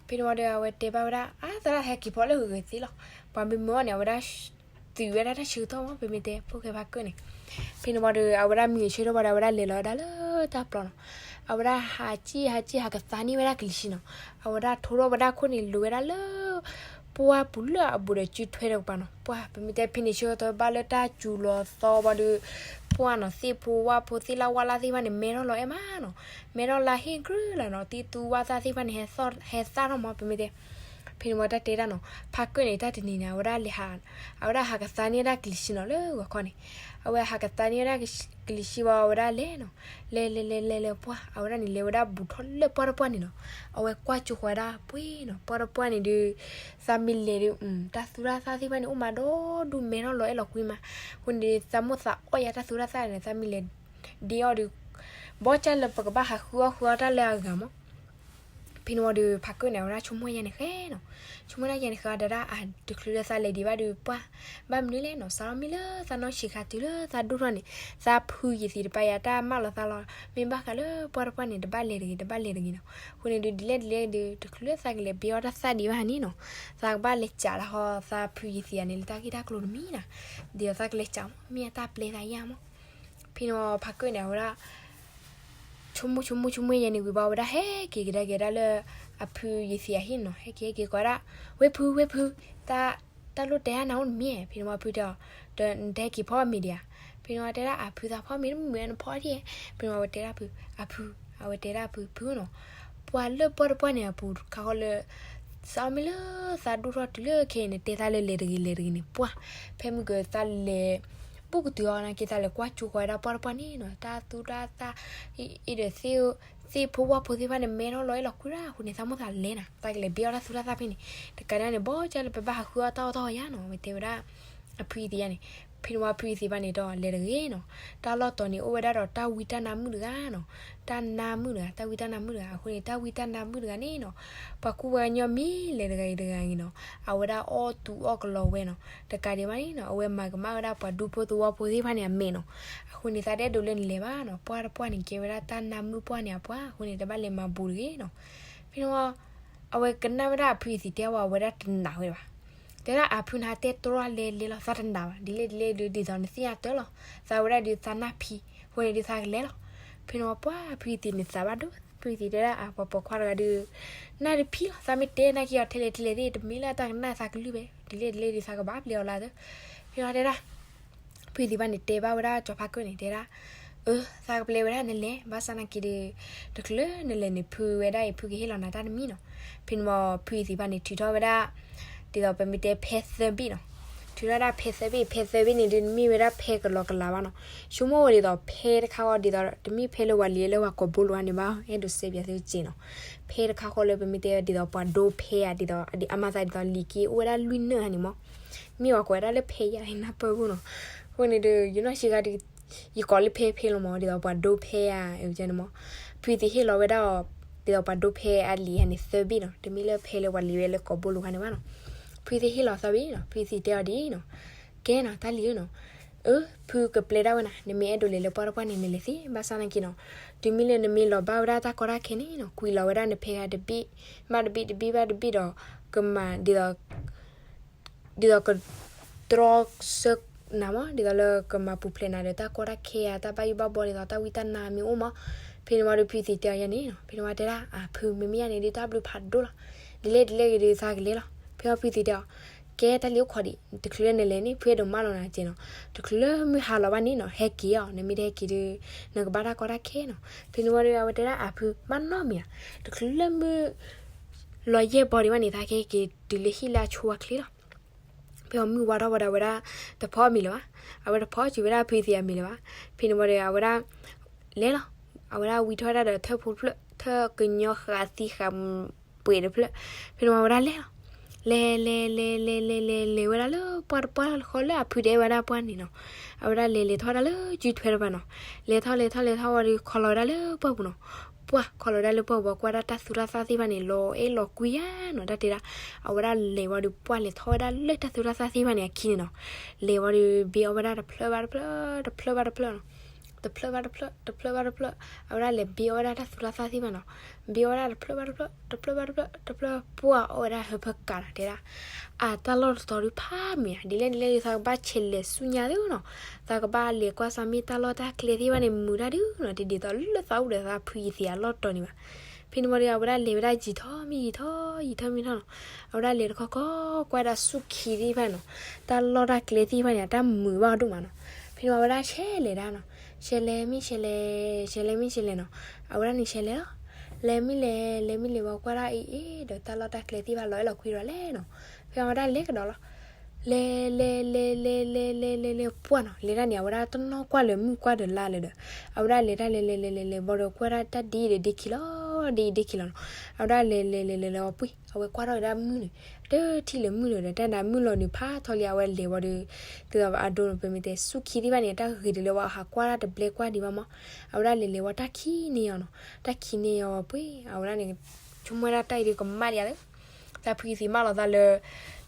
ဖဲန့ၣ်ဝံၤဒီး အဝဲတဲဘၣ်ဝဲဒၣ် အါ သရၣ်ဟဲက့ၤဖီလၢဂ့ၤဂ့ၤသ့လီၤ, ပှၤမ့ၢ်မၢအီၤန့ၣ် အဝဲဒၣ် သုးဝဲဒၣ်တၢ်ဆၢကတီၢ်မး ပမ့ၢ်တဲ ဖိၣ်ဃဲဖါကၢၣ်န့ၣ်. ဖဲန့ၣ်ဝံၤဒီး အဝဲဒၣ်မံဂဲၤဆၢထၢၣ်ဝံၤဒီး အဝဲဒၣ်လဲၤလီၤဝဲဒၣ်လၢတၢ်ပျီနီၤ, အဝဲဒၣ်ဟးကံၣ်ဟးကံၣ်ဟးကသါန့ၢ်ဝဲဒၣ်ကလံၤဆံးနီၤ, အဝဲဒၣ်ထိထီၣ်ဝဲဒၣ်ခိၣ်န့ၣ် လူၤဝဲဒၣ်လၢ ပှၢ်ပူၤလၢအဘူးဒီးစုထွဲတကပၤနီၤ. ပှၢ် ပမ့ၢ်တဲဖဲန့ၣ်ဆၢကတီၢ်ဘၣ်လၢတၢ်စူၤလီၤသီဝံၤဒီး ပှၢ်နီၤ သ့ၣ်ဖိဝၣ်ဖိသ့ၣ်လၣ်ဝၣ်လၣ်သ့ၣ်တဖၣ်န့ၣ် မဲထီၣ်လီၤအဲၣ်မးနီၤ, မဲထီၣ်လၢဟ့ၣ်ကြုၢ်လၢနီၤ, သ့ၣ်သူဝၣ်သၣ်သ့ၣ်တဖၣ်န့ၣ် ဟဲသၣ်ထီၣ်မး ပမ့ၢ်တဲ. ဖဲန့ၣ်ဝံၤတၢ်တဲဒၣ်နီၤ ဖါကၢၣ်န့ၣ် တၢ်တနံၤန့ၣ် အဝဲဒၣ်လဲၤဟး အဝဲဒၣ်ဟးကသါန့ၢ်ဝဲဒၣ်ကလံၤဆံးနီၤ လၢဂီၤခီန့ၣ်, အဝဲဟးကသါန့ၢ်ဝဲဒၣ်ကလံၤဆံးဝံၤ အဝဲဒၣ်လဲၤနီၤ, လဲၤလဲၤလဲၤလဲၤလဲၤ ပှၢ် အဝဲဒၣ်န့ၣ် လဲၤဝဲဒၣ်ဘူးထီၣ်လၢပှၢ်တပှၢ်န့ၣ်နီၤ, အဝဲကွၢ်ကၠိဃီၤဝဲဒၣ်ပှ့ၤနီၤ, ပှၢ်တပှၢ်န့ၣ်ဒီး သးမ့ၢ်လဲၤဒီး တၢ်သူတၢ်သၣ်သ့ၣ်တဖၣ်န့ၣ် အိၣ်မးဒီဒူၣ် မဲထီၣ်လီၤအဲၣ်လီၤကွံမး, အဃိန့ၣ်ဒီး သးမိၣ်သးအီၣ်ယၤတၢ်သူတၢ်သၣ်န့ၣ် သးမ့ၢ်လဲၤဒ့အီၣ်ဒီး ဘီကၢ်လၢပကဘၣ်ဟးဃုအီၣ်ဃုအီတၢ်လၢအဂၤမး. ဖဲန့ၣ်ဝံၤဒီး ဖါကၢၣ်န့ၣ် အဝဲဒၣ်ဆိကမိၣ်ယဲန့ၣ်ဃဲနီၤ, ဆိကမိၣ်ဒၣ်ယဲန့ၣ်ဃဲ တဲဒၣ်အါ တချုးလၢသးလဲၤဒံးဘၣ်ဒီး ပှၢ် ဘၣ်မနုၤလဲၣ်နီၤ, စးထီၣ်မ့ၢ်လၢသးနီၢ်ဆံးခါတုၤလၢသးဒိၣ်ထီၣ်န့ၣ် သးဖုယ့ၤသ့းတပၤယၤတၢ်မၢလီၤသးလီၤ, မ့ၢ်ဘၣ်ဃးလၢပှၢ်တပှၢ်န့ၣ် တဘၣ်လဲၤတဂ့ၤ တဘၣ်လဲၤတဂ့ၤနီၤ. အဃိန့ၣ်ဒီး ဒ်လဲၣ်ဒ်လဲၣ်ဒီး တချုးလၢသးကလဲၤဘ့အီၣ်တၢ်သၣ်ဒံးဘၣ်န့ၣ်နီၤ, သးကဘၣ်လဲၤစးလၢဃီ သးဖုယ့ၤသ့းန့ၣ် လၢတၢ်ဂ့ၢ်တၢ်ကျိၤတမံၤနီၤ, ဒ်သိးသးကလဲၤစးမး မ့ၢ်အတၢ်ပျဲသးယါမး. ဖဲန့ၣ်ဝံၤ ဖါကၢၣ်န့ၣ် အဝဲဒၣ် ဆိကမိၣ်ဆိကမိၣ်ဆိကမိၣ်ယဲန့ၣ်ဝံၤဘၣ် အဝဲဒၣ်ဟဲက့ၤကဒါက့ၤဒၣ်လၢ အဖုယ့ၤသ့းအဟံၣ်နီၤ, ဟဲက့ၤဟဲက့ၤကိးဒၣ် ဝ့ၢ်ဖု ဝ့ၢ်ဖု, တၢ် တၢ်လိၣ်တဲဟါနၤအိၣ်တမံၤဧါ. ဖဲန့ၣ်ဝံၤဖုတဲအီၤ ဒီးနတဟဲက့ၤဖီမ့ၤဒံးဧါ. ဖဲန့ၣ်ဝံၤတဲဒၣ်အဖု သးဖီမ့ၤတမုာ်နဖီထံၣ်ဧါ. ဖဲန့ၣ်ဝံၤအဝဲတဲဒၣ်ဖု အဖု အဝဲတဲဒၣ်ဖု ဖုနီၤ, ပှၤလၢပှၢ်တပှၢ်န့ၣ်အပူၤခါဃီလၢ စးထီၣ်မ့ၢ်လၢသးဒိၣ်ထီၣ်တုၤလၢခဲအံၤန့ၣ် တဲသးလၢလဲၤတဂ့ၤလဲၤတဂ့ၤန့ၣ် ပှၢ် ဖဲမုၢ်ကသးလဲၤ ပူၣ်ကတုၤအီၤနာ်က့ သးလဲၤကွၢ်ကၠိဃီၤဝဲဒၣ်ပှၢ်တပှၢ်န့ၣ်နီၤ, တၢ်သူတၢ်သၣ် အံၤဒီး သ့ၣ်ဖိဝၣ်ဖိသ့ၣ်တဖၣ်န့ၣ် မဲထီၣ်လီၤအဲၣ်လီၤကွံဒၣ်အဃိန့ၣ် သးမိၣ်သးလဲၤနၤ, သးကလဲၤဘ့အီၣ်တၢ်သူတၢ်သၣ်ဖဲန့ၣ်, တကးဒံးန့ၣ် ဘီကၢ်လၢပဘၣ်ဟးဃုအီၣ်တၢ်အီၣ်တၢ်အီယါနီၤ, အဝဲတဲဝဲဒၣ် အဖုယ့ၤသ့းယါန့ၣ်. ဖဲန့ၣ်ဝံၤဖုယ့ၤသ့းဘၣ်န့ၣ်ဒီးလဲၤတဂ့ၤနီၤ, တၢ်လီၢ်တီၤန့ၣ်အိၣ်ဝဲဒၣ်ဒီးတၢ်ဝံတၢ်နါမုၣ်တဂၤနီၤ, တၢ်နါမုၣ်တဂၤ တၢ်ဝံတၢ်နါမုၣ်တဂၤ. အဃိန့ၣ် တၢ်ဝံတၢ်နါမုၣ်တဂၤန့ၣ်နီၤ, ပှၤကူပှၤကညီမ့ၢ်လဲၤတဂၤဂ့ၤတဂၤဂ့ၤနီၤ, အဝဲဒၣ်အီၣ်သူအီၣ်ကလီဝဲနီၤ, တကးဒံးဘၣ်န့ၣ်နီၤ အဝဲမၤကမၣ်ဝဲဒၣ်ပှၤဒူဖိသဝီဖိသ့ၣ်တဖၣ်န့ၣ်အမဲာ်နီၤ. အဃိန့ၣ် သးတအဲၣ်ဒိးလၢနလဲၤဘၣ်နီၤ, ပှၢ်တပှၢ်န့ၣ် ကဲဝဲဒၣ်တၢ်နါမုၣ်ပှၢ်န့ၣ်အပှၤ, အဃိန့ၣ် တဘၣ်လဲၤမၤဘူးတဂ့ၤနီၤ. ဖဲန့ၣ်ဝံၤ အဝဲကနၣ်ဝဲဒၣ်အဖုယ့ၤသ့းတဲဝံၤ အဝဲဒၣ်တနာ်ဝဲဘၣ်. တဲဒၣ်အဖုနၤတဲတြီလဲၤလဲၤလီၤ သးတနာ်ဘၣ်, ဒ်လဲၣ်ဒ်လဲၣ်ဒုး ဒ်သိးနသ့ၣ်ညါတၢ်လီၤ, သးဝဲဒၣ်ဒုးသးနၢ်ဖံး, အဃိန့ၣ်ဒုးသးကလဲၤလီၤ. ဖဲန့ၣ်ဝံၤပှၢ်ဖုယ့ၤသ့းန့ၣ်သးဘၣ်ဒိ, ဖုယ့ၤသ့းတဲဒၣ်အပှၤပိာ်ခွါတဂၤဒုး နၢ်တဖံးလီၤ, သးမ့ၢ်တဲနာ်က့ၤအီၤထဲလဲၣ်ထဲလဲၣ်သ့ၣ် တမ့ၢ်လၢတၢ်ကနၣ်သးကလုၢ်ဘၣ်, ဒ်လဲၣ်ဒ်လဲၣ်ဒုးသးကဘၣ်ပျဲအီၤလၢသၢ. ဖဲန့ၣ်ဝံၤတဲဒၣ် ဖုယ့ၤသ့းဘၣ်န့ၣ် တဲဘၣ်ဝဲဒၣ်စီၤဖါကၢၣ်န့ၣ် တဲဒၣ်, အၢ သးကပျဲဝဲဒၣ်နလဲၤ, ဘၣ်ဆၣ်နာ်က့ၤဒီး တချုးလၢနလဲၤန့ၣ် ဖုဝဲဒၣ်အံၤ ဖုကဟ့ၣ်လီၤနၤတၢ်တမံၤနီၤ. ဖဲန့ၣ်ဝံၤဖုယ့ၤသ့းဘၣ်န့ၣ် ထုးထီၣ်ဝဲဒၣ် ဒ်သိးပမ့ၢ်တဲဖဲသၢဘ့ၣ်နီၤ, ထုးထီၣ်ဝဲဒၣ်ဖဲသၢဘ့ၣ်, ဖဲသၢဘ့ၣ်န့ၣ်ဒုး တမ့ၢ်ဝဲဒၣ်ဖဲကလီကလးဘၣ်နီၤ. ဆိကမိၣ်ဝဲဒ်သိးဖဲတခါဃီဒ်သိး တမ့ၢ်ဖဲလၢပှၤလံၤလၢပှၤကိာ်ဘိလိၤန့ၣ်ဘၣ်, အဲၣ်ဒိးစဲးပၠးသုက့နီၤ. ဖဲတခါဃီလၢပမ့ၢ်တဲဒ်သိးပှၤဒိဖဲဧါ, ဒ်သိးအမၤသးဒ်သိးလံၤက့အိၣ်ဝဲဒၣ်လွံၢ်နၢၣ်ဧါန့ၣ်မး, မ့ၢ်ပှၤကိးဝဲဒၣ်လၢဖဲယါအံၤနၢ်ပၢၢ်ဖိနီၤ. အဃိန့ၣ်ဒီး ယနီၢ်ဆံးခါဒုး ယကိးလၢဖဲဖဲလီၤမး, ဒ်သိးပှၤဒိဖဲဧါ, န့ၣ်မး, ဖုသံးဟ့ၣ်လီၤဝဲဒၣ်အီၤ, ဒ်သိးပှၤဒိဖဲအလံာ်ဧါန့ၣ် သၢဘ့ၣ်နီၤ, တမ့ၢ်လၢဖဲလၢပှၤလံာ်ဝဲလၢကိာ်ဘိလိၤခါန့ၣ်ဘၣ်နီၤ. ဖုသံးဟ့ၣ်လီၤသၢဘ့ၣ်နီၤ, ဖုသံးတဲအီၤဒ်အံၤနီၤ, ကဲနီၤ တၢ်လံၤဧၢနီၤ, အၢ ဖုကပျဲဒၣ်ဝဲနၤ, နမ့ၢ်အဲၣ်ဒိးလဲၤလၢပှၢ်တပှၢ်န့ၣ် နလဲၤသ့, ဘၣ်ဆၣ်သနာ်က့နီၤ, တုၤမ့ၢ်လၢနမ့ၢ်လီၤဘၣ်ဝဲဒၣ်တၢ်ကီတၢ်ခဲန့ၣ်နီၤ, ကွံာ်လီၤဝဲဒၣ်နဖဲဂၤတဘ့ၣ်ဘၣ်တဘ့ၣ် တဘ့ၣ်ဘၣ်တဘ့ၣ်ဒီး, ကမၤဒ်သိး ဒ်သိးကတြီဆၢနၤမး, ဒ်သိးလၢကမၤပူၤဖျဲးနၤဒီးတၢ်ကီတၢ်ခဲဧါ, တၢ်ဘၣ်ယိၣ်ဘၣ်ဘီဒ်သိးတၢ်ဝံတၢ်နါမ့ၢ်အိၣ်မး. ဖဲန့ၣ်ဝံၤဒီးဖုသံးတဲအီၤယဲန့ၣ်နီၤ, ဖဲန့ၣ်ဝံၤတဲဒၣ် အၢ ဖု မ့မ့ၢ်ယဲန့ၣ်ဒုး တၢ်ဘျုးဖးဒိၣ်လီၤ, ဒ်လဲၣ်ဒ်လဲၣ်ဂ့ၤဒုး သးကလဲၤလီၤ. ဖဲန့ၣ်ဝံၤဖုသံးတဲအီၤ, ကဲတၢ်လံၤအိၣ်ခိးဒံး, တချုးလၢနလဲၤန့ၣ် ဖုအဲၣ်ဒိးမၢလီၤနၤက့နီၤ, တချုးလၢမုၢ်ဟါလီၤဘၣ်န့ၣ်နီၤ ဟဲက့ၤအီၤ, နမ့ၢ်တဟဲက့ၤဒီး နကဘၣ်တၢ်ကီတၢ်ခဲနီၤ. ဖဲန့ၣ်ဝံၤဒီး အဝဲတဲဒၣ် အၢ ဖု ဘၣ်နီတမံၤဧါ, တချုးလၢမုၢ်လီၤယဲၢ်ဘီဒံးဘၣ်န့ၣ် သးကဟဲက့ၤတုၤလၢဟံၣ်လၢအဆိအချ့လီၤ. ဖဲအမုၢ်ဝါထီၣ်ဝဲဒီး အဝဲဒၣ်တဖီအမံၤလၢၤဘၣ်, အဝဲတဖီစံးဝဲဒၣ်ဖုသံးအမံၤလၢၤဘၣ်. ဖဲန့ၣ်ဝံၤဒီး အဝဲဒၣ်လဲၤလီၤ. အဝဲဒၣ်ဝံထီၣ်ဝဲဒၣ်ဒီးထၢၣ်ဖိတဖျၢၣ်, ထၢၣ်ကညီဃာ်သံဃာ်ပှဲၤတဖျၢၣ်. ဖဲန့ၣ်ဝံၤအဝဲဒၣ်လဲၤလီၤ. လဲၤ လဲၤ လဲၤ လဲၤ လဲၤ လဲၤ လဲၤဝဲဒၣ်လၢပှၢ်တပှၢ်ဃီလၢအဖုတဲဝဲဒၣ်ပှၢ်န့ၣ်နီၤ. အဝဲဒၣ်လဲၤလဲၤထီၣ်ဝဲဒၣ်လၢစုထွဲတဖၣ်နီၤ. လဲၤထီၣ်လဲၤထီၣ်လဲၤထီၣ်ဝံၤဒီး ခီလီၤဝဲဒၣ်လၢပှၢ်ပူၤနီၤ. ပှၢ်ခီလီၤဝဲဒၣ်လၢပှၢ်ပူၤ ကွၢ်ဒၣ်တၢ်သူတၢ်သၣ်သ့ၣ်တဖၣ်န့ၣ် လီၤအဲၣ်လီၤကွံယါနီၤ တၢ်တဲဒၣ်. အဝဲဒၣ်လဲၤဝံၤဒီး ပှၢ်လဲၤထီၣ်ဝဲဒၣ်လၢတၢ်သူတၢ်သၣ်သ့ၣ်တဖၣ်န့ၣ်အခံန့ၣ်နီၤ. လဲၤဝံၤဒီး ဘ့အီၣ်ဝဲဒၣ်တဖျၢၣ်ဘၣ်တဖျၢၣ်, တဖျၢၣ်ဘၣ်တဖျၢၣ်နီၤ. တဖျၢၣ်ဘၣ်တဖျၢၣ်, တဖျၢၣ်ဘၣ်တဖျၢၣ်, အဝဲဒၣ်လဲၤဘ့အီၣ်ဝဲဒၣ်တၢ်သူတၢ်သၣ်သ့ၣ်တဖၣ်နီၤ. ဘ့အီၣ်ဝဲဒၣ်တဖျၢၣ်ဘၣ်တဖျၢၣ်, တဖျၢၣ်ဘၣ်တဖျၢၣ်, တဖျၢၣ် ပှၢ်အီၣ်ဝဲဒၣ်ဟၢဖၢကးနီၤ တဲဒၣ်. အတၢ်လီၢ်တတီၤဒုးဖးမုာ်ဧါ, ဒ်လဲၣ်ဒ်လဲၣ်ဒုး သးကဘၣ်ဆဲးလဲၤဆူညါသ့နီၤ. သးကဘၣ်လဲၤကွၢ်စ့ၢ်မ့ၢ်တၢ်လီၢ်တၢ်ကျဲသ့ၣ်တဖၣ်န့ၣ် မုာ်တၢ်ဒုးနီၤ, တဒ်သိးလၢသးအိၣ်ဒီးသးဖုယသံးအလီၢ်တတီၤန့ၣ်ဘၣ်. ဖဲန့ၣ်ဝံၤဒီး အဝဲဒၣ်လဲၤဝဲဒၣ်ယံာ်ထီၣ်မ့ၢ်ယံာ်ထီၣ်, ယံာ်ထီၣ်မ့ၢ်ထီၣ်နီၤ. အဝဲဒၣ်လဲၤတခီခီ ကွၢ်ဒၣ်ဆူၣ်ခံသ့ၣ်တဖၣ်နီၤ, တၢ်လီၢ်တၢ်ကျဲသ့ၣ်တဖၣ်န့ၣ် အတၢ်မုာ်ဘၣ်အီၤဒိၣ်မးနီၤ. ဖဲန့ၣ်ဝံၤအဝဲဒၣ်ဆဲးလဲၤဒၣ်နီၤ, ဆဲးလဲၤမ့ၢ်ဆဲးလဲၤ, ဆဲးလဲၤမ့ၢ်ဆဲးလဲၤနီၤ. အဝဲဒၣ်န့ၣ်ဆဲးလဲၤလီၤ. လဲၤမ့ၢ်လဲၤ, လဲၤမ့ၢ်လဲၤဝံၤကွၢ်ဒၣ်အံၤအံၤဒီး တၢ်လီၢ်တၢ်ကျဲသ့ၣ်တဖၣ်လီၤအဲၣ်လီၤကွံဒီးလဲၣ်နီၤ. ဖဲအဝဲဒၣ်လဲၤကဒီးလီၤ. လဲၤ လဲၤ လဲၤ လဲၤ လဲၤ လဲၤ လဲၤ လဲၤ ပှၢ်နီၤ, လဲၤတၢ်န့ၣ် အဝဲဒၣ်တနီၣ်ကွၢ်လၢမုၢ်ကွၢ်ဒီးလါလၢၤဒီး, အဝဲဒၣ်လဲၤတၢ်လဲၤလဲၤလဲၤလဲၤလဲၤဝံၤဒီး ကွၢ်ဒၣ်တၢ်ဒ်အံၤဒီးဒ့ခံလီၤ, ဒ်အံၤဒ့ခံလီၤနီၤ. အဝဲဒၣ်လဲၤလဲၤလဲၤလဲၤလဲၤဝံၤပှ့ၤ, အဝဲကွၢ်ထီၣ်ဝဲဒၣ်မုၢ်န့ၣ်, တထံၣ်လၢၤမုၢ်လၢၤဒီး တၢ်ဒၣ်မုၢ်လီၤနုာ်ဖးထီလံ အဝဲလဲၤဝံၤဒီး, ဒ်သိးအဒိန့ၣ် ပမ့ၢ်တဲဆူၣ်ခံသ့ၣ်တဖၣ်န့ၣ် တၢ်ဂ့ၤတလၢဝဲ ဟးကွၢ်တၢ်တဘျဲကွၢ်ဒံးဘၣ်မး. အဝဲဒၣ်လဲၤလဲၤဝံၤတၢ်ခံးန့ၢ်အီၤနီၤ, တၢ်ခံးန့ၢ်အီၤဝံၤပှ့ၤ, အဝဲဒၣ်န့ၣ် ဆိကမိၣ်ဝဲဒၣ်တၢ်အံၤဒုးကမၣ်ဒံးဧါသၢ သးဖုယသံးမၢလီၤသးလၢ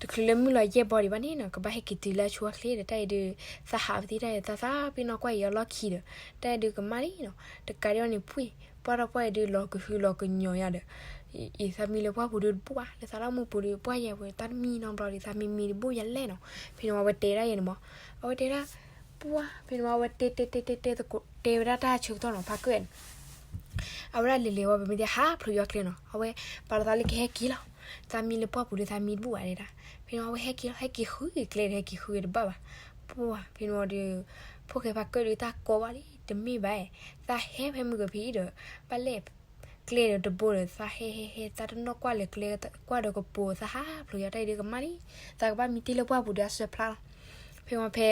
တချုးလၢမုၢ်လီၤယဲၢ်ဘီဒံးဘၣ်န့ၣ်နီၤ, ကဘၣ်ဟဲက့ၤတုၤလၢအဆိအချ့ဒီး တၢ်အံၤဒုး သးဟးပသ့ၣ်တၢ်အံၤ သးသးပ့ၤနီၣ်ကွၢ်အံၤအလီၢ်ခံဒီး တၢ်အံၤဒုးကမၣ်လံနီၤ. တကးဒံးအီၤန့ၣ်ပှ့ၤ, ပှၢ်ထီၣ်ပှၢ်အံၤဒုး လီၤကဟုလီၤကညီၤယၤဒီး အံၤသးမံလၢပှၢ်ပူၤဒုးတဘူၣ်ဘၣ်, လၢသးလီၢ်မုာ်ပူၤဒုး ပှၢ်ယဲၢ်ဝဲတၢ်တမံနီတဘျီဒီး သးမံမံတဘူၣ်ယၤလဲၣ်နီၤ. ဖဲန့ၣ်ဝံၤအဝဲတဲဒၣ်ယဲန့ၣ်မး, အဝဲတဲဒၣ် ပှၢ်, ဖဲန့ၣ်ဝံၤအဝဲတဲတဲတဲတဲတဲသကိး တဲဝဲဒၣ်တၢ်ဆၢကတီၢ်နီၤ ဖါကၢၣ်န့ၣ် အဝဲဒၣ်လဲၤလဲၤဝံၤ ပမ့ၢ်တဲဟးဖျိးယွၤကျဲနီၤ, အဝဲပာ်လီၤသးလၢကဟဲက့ၤလီၤ, သးမံလၢပှၢ်ပူၤဒီးသးမံတဘူၣ်ဘၣ်ဒဲဒၣ်. ဖဲန့ၣ်ဝံၤအဝဲဟဲက့ၤလီၤ, ဟဲက့ၤဃုက့ၤကျဲဒီး ဟဲက့ၤဃုက့ၤတဘၣ်ဘၣ်. ပှၢ်, ဖဲန့ၣ်ဝံၤဒီး ဖိၣ်ဃဲဖါကၢၣ်ဒုးတၢ်ကိးဘၣ်လံ, တမ့ၢ်ဘၣ်, သးဟဲဖဲမုၢ်ကဖံအံၤဒီး ဘၣ်လဲၣ် ကျဲဒီးတဘိဒီး သးဟဲဟဲဟဲ သးတနီၣ်ကွၢ်လၢၤကျဲ ကွၢ်ဒီးကပိၤ သးဟးဖျိးယွၤ တၢ်အံၤဒုးကမၣ်လံ, သးကဘၣ်မံတ့ၢ်လၢပှၢ်ပူၤဒီးအစၢဖျါလီၤ. ဖဲမ့ၢ်ဖဲ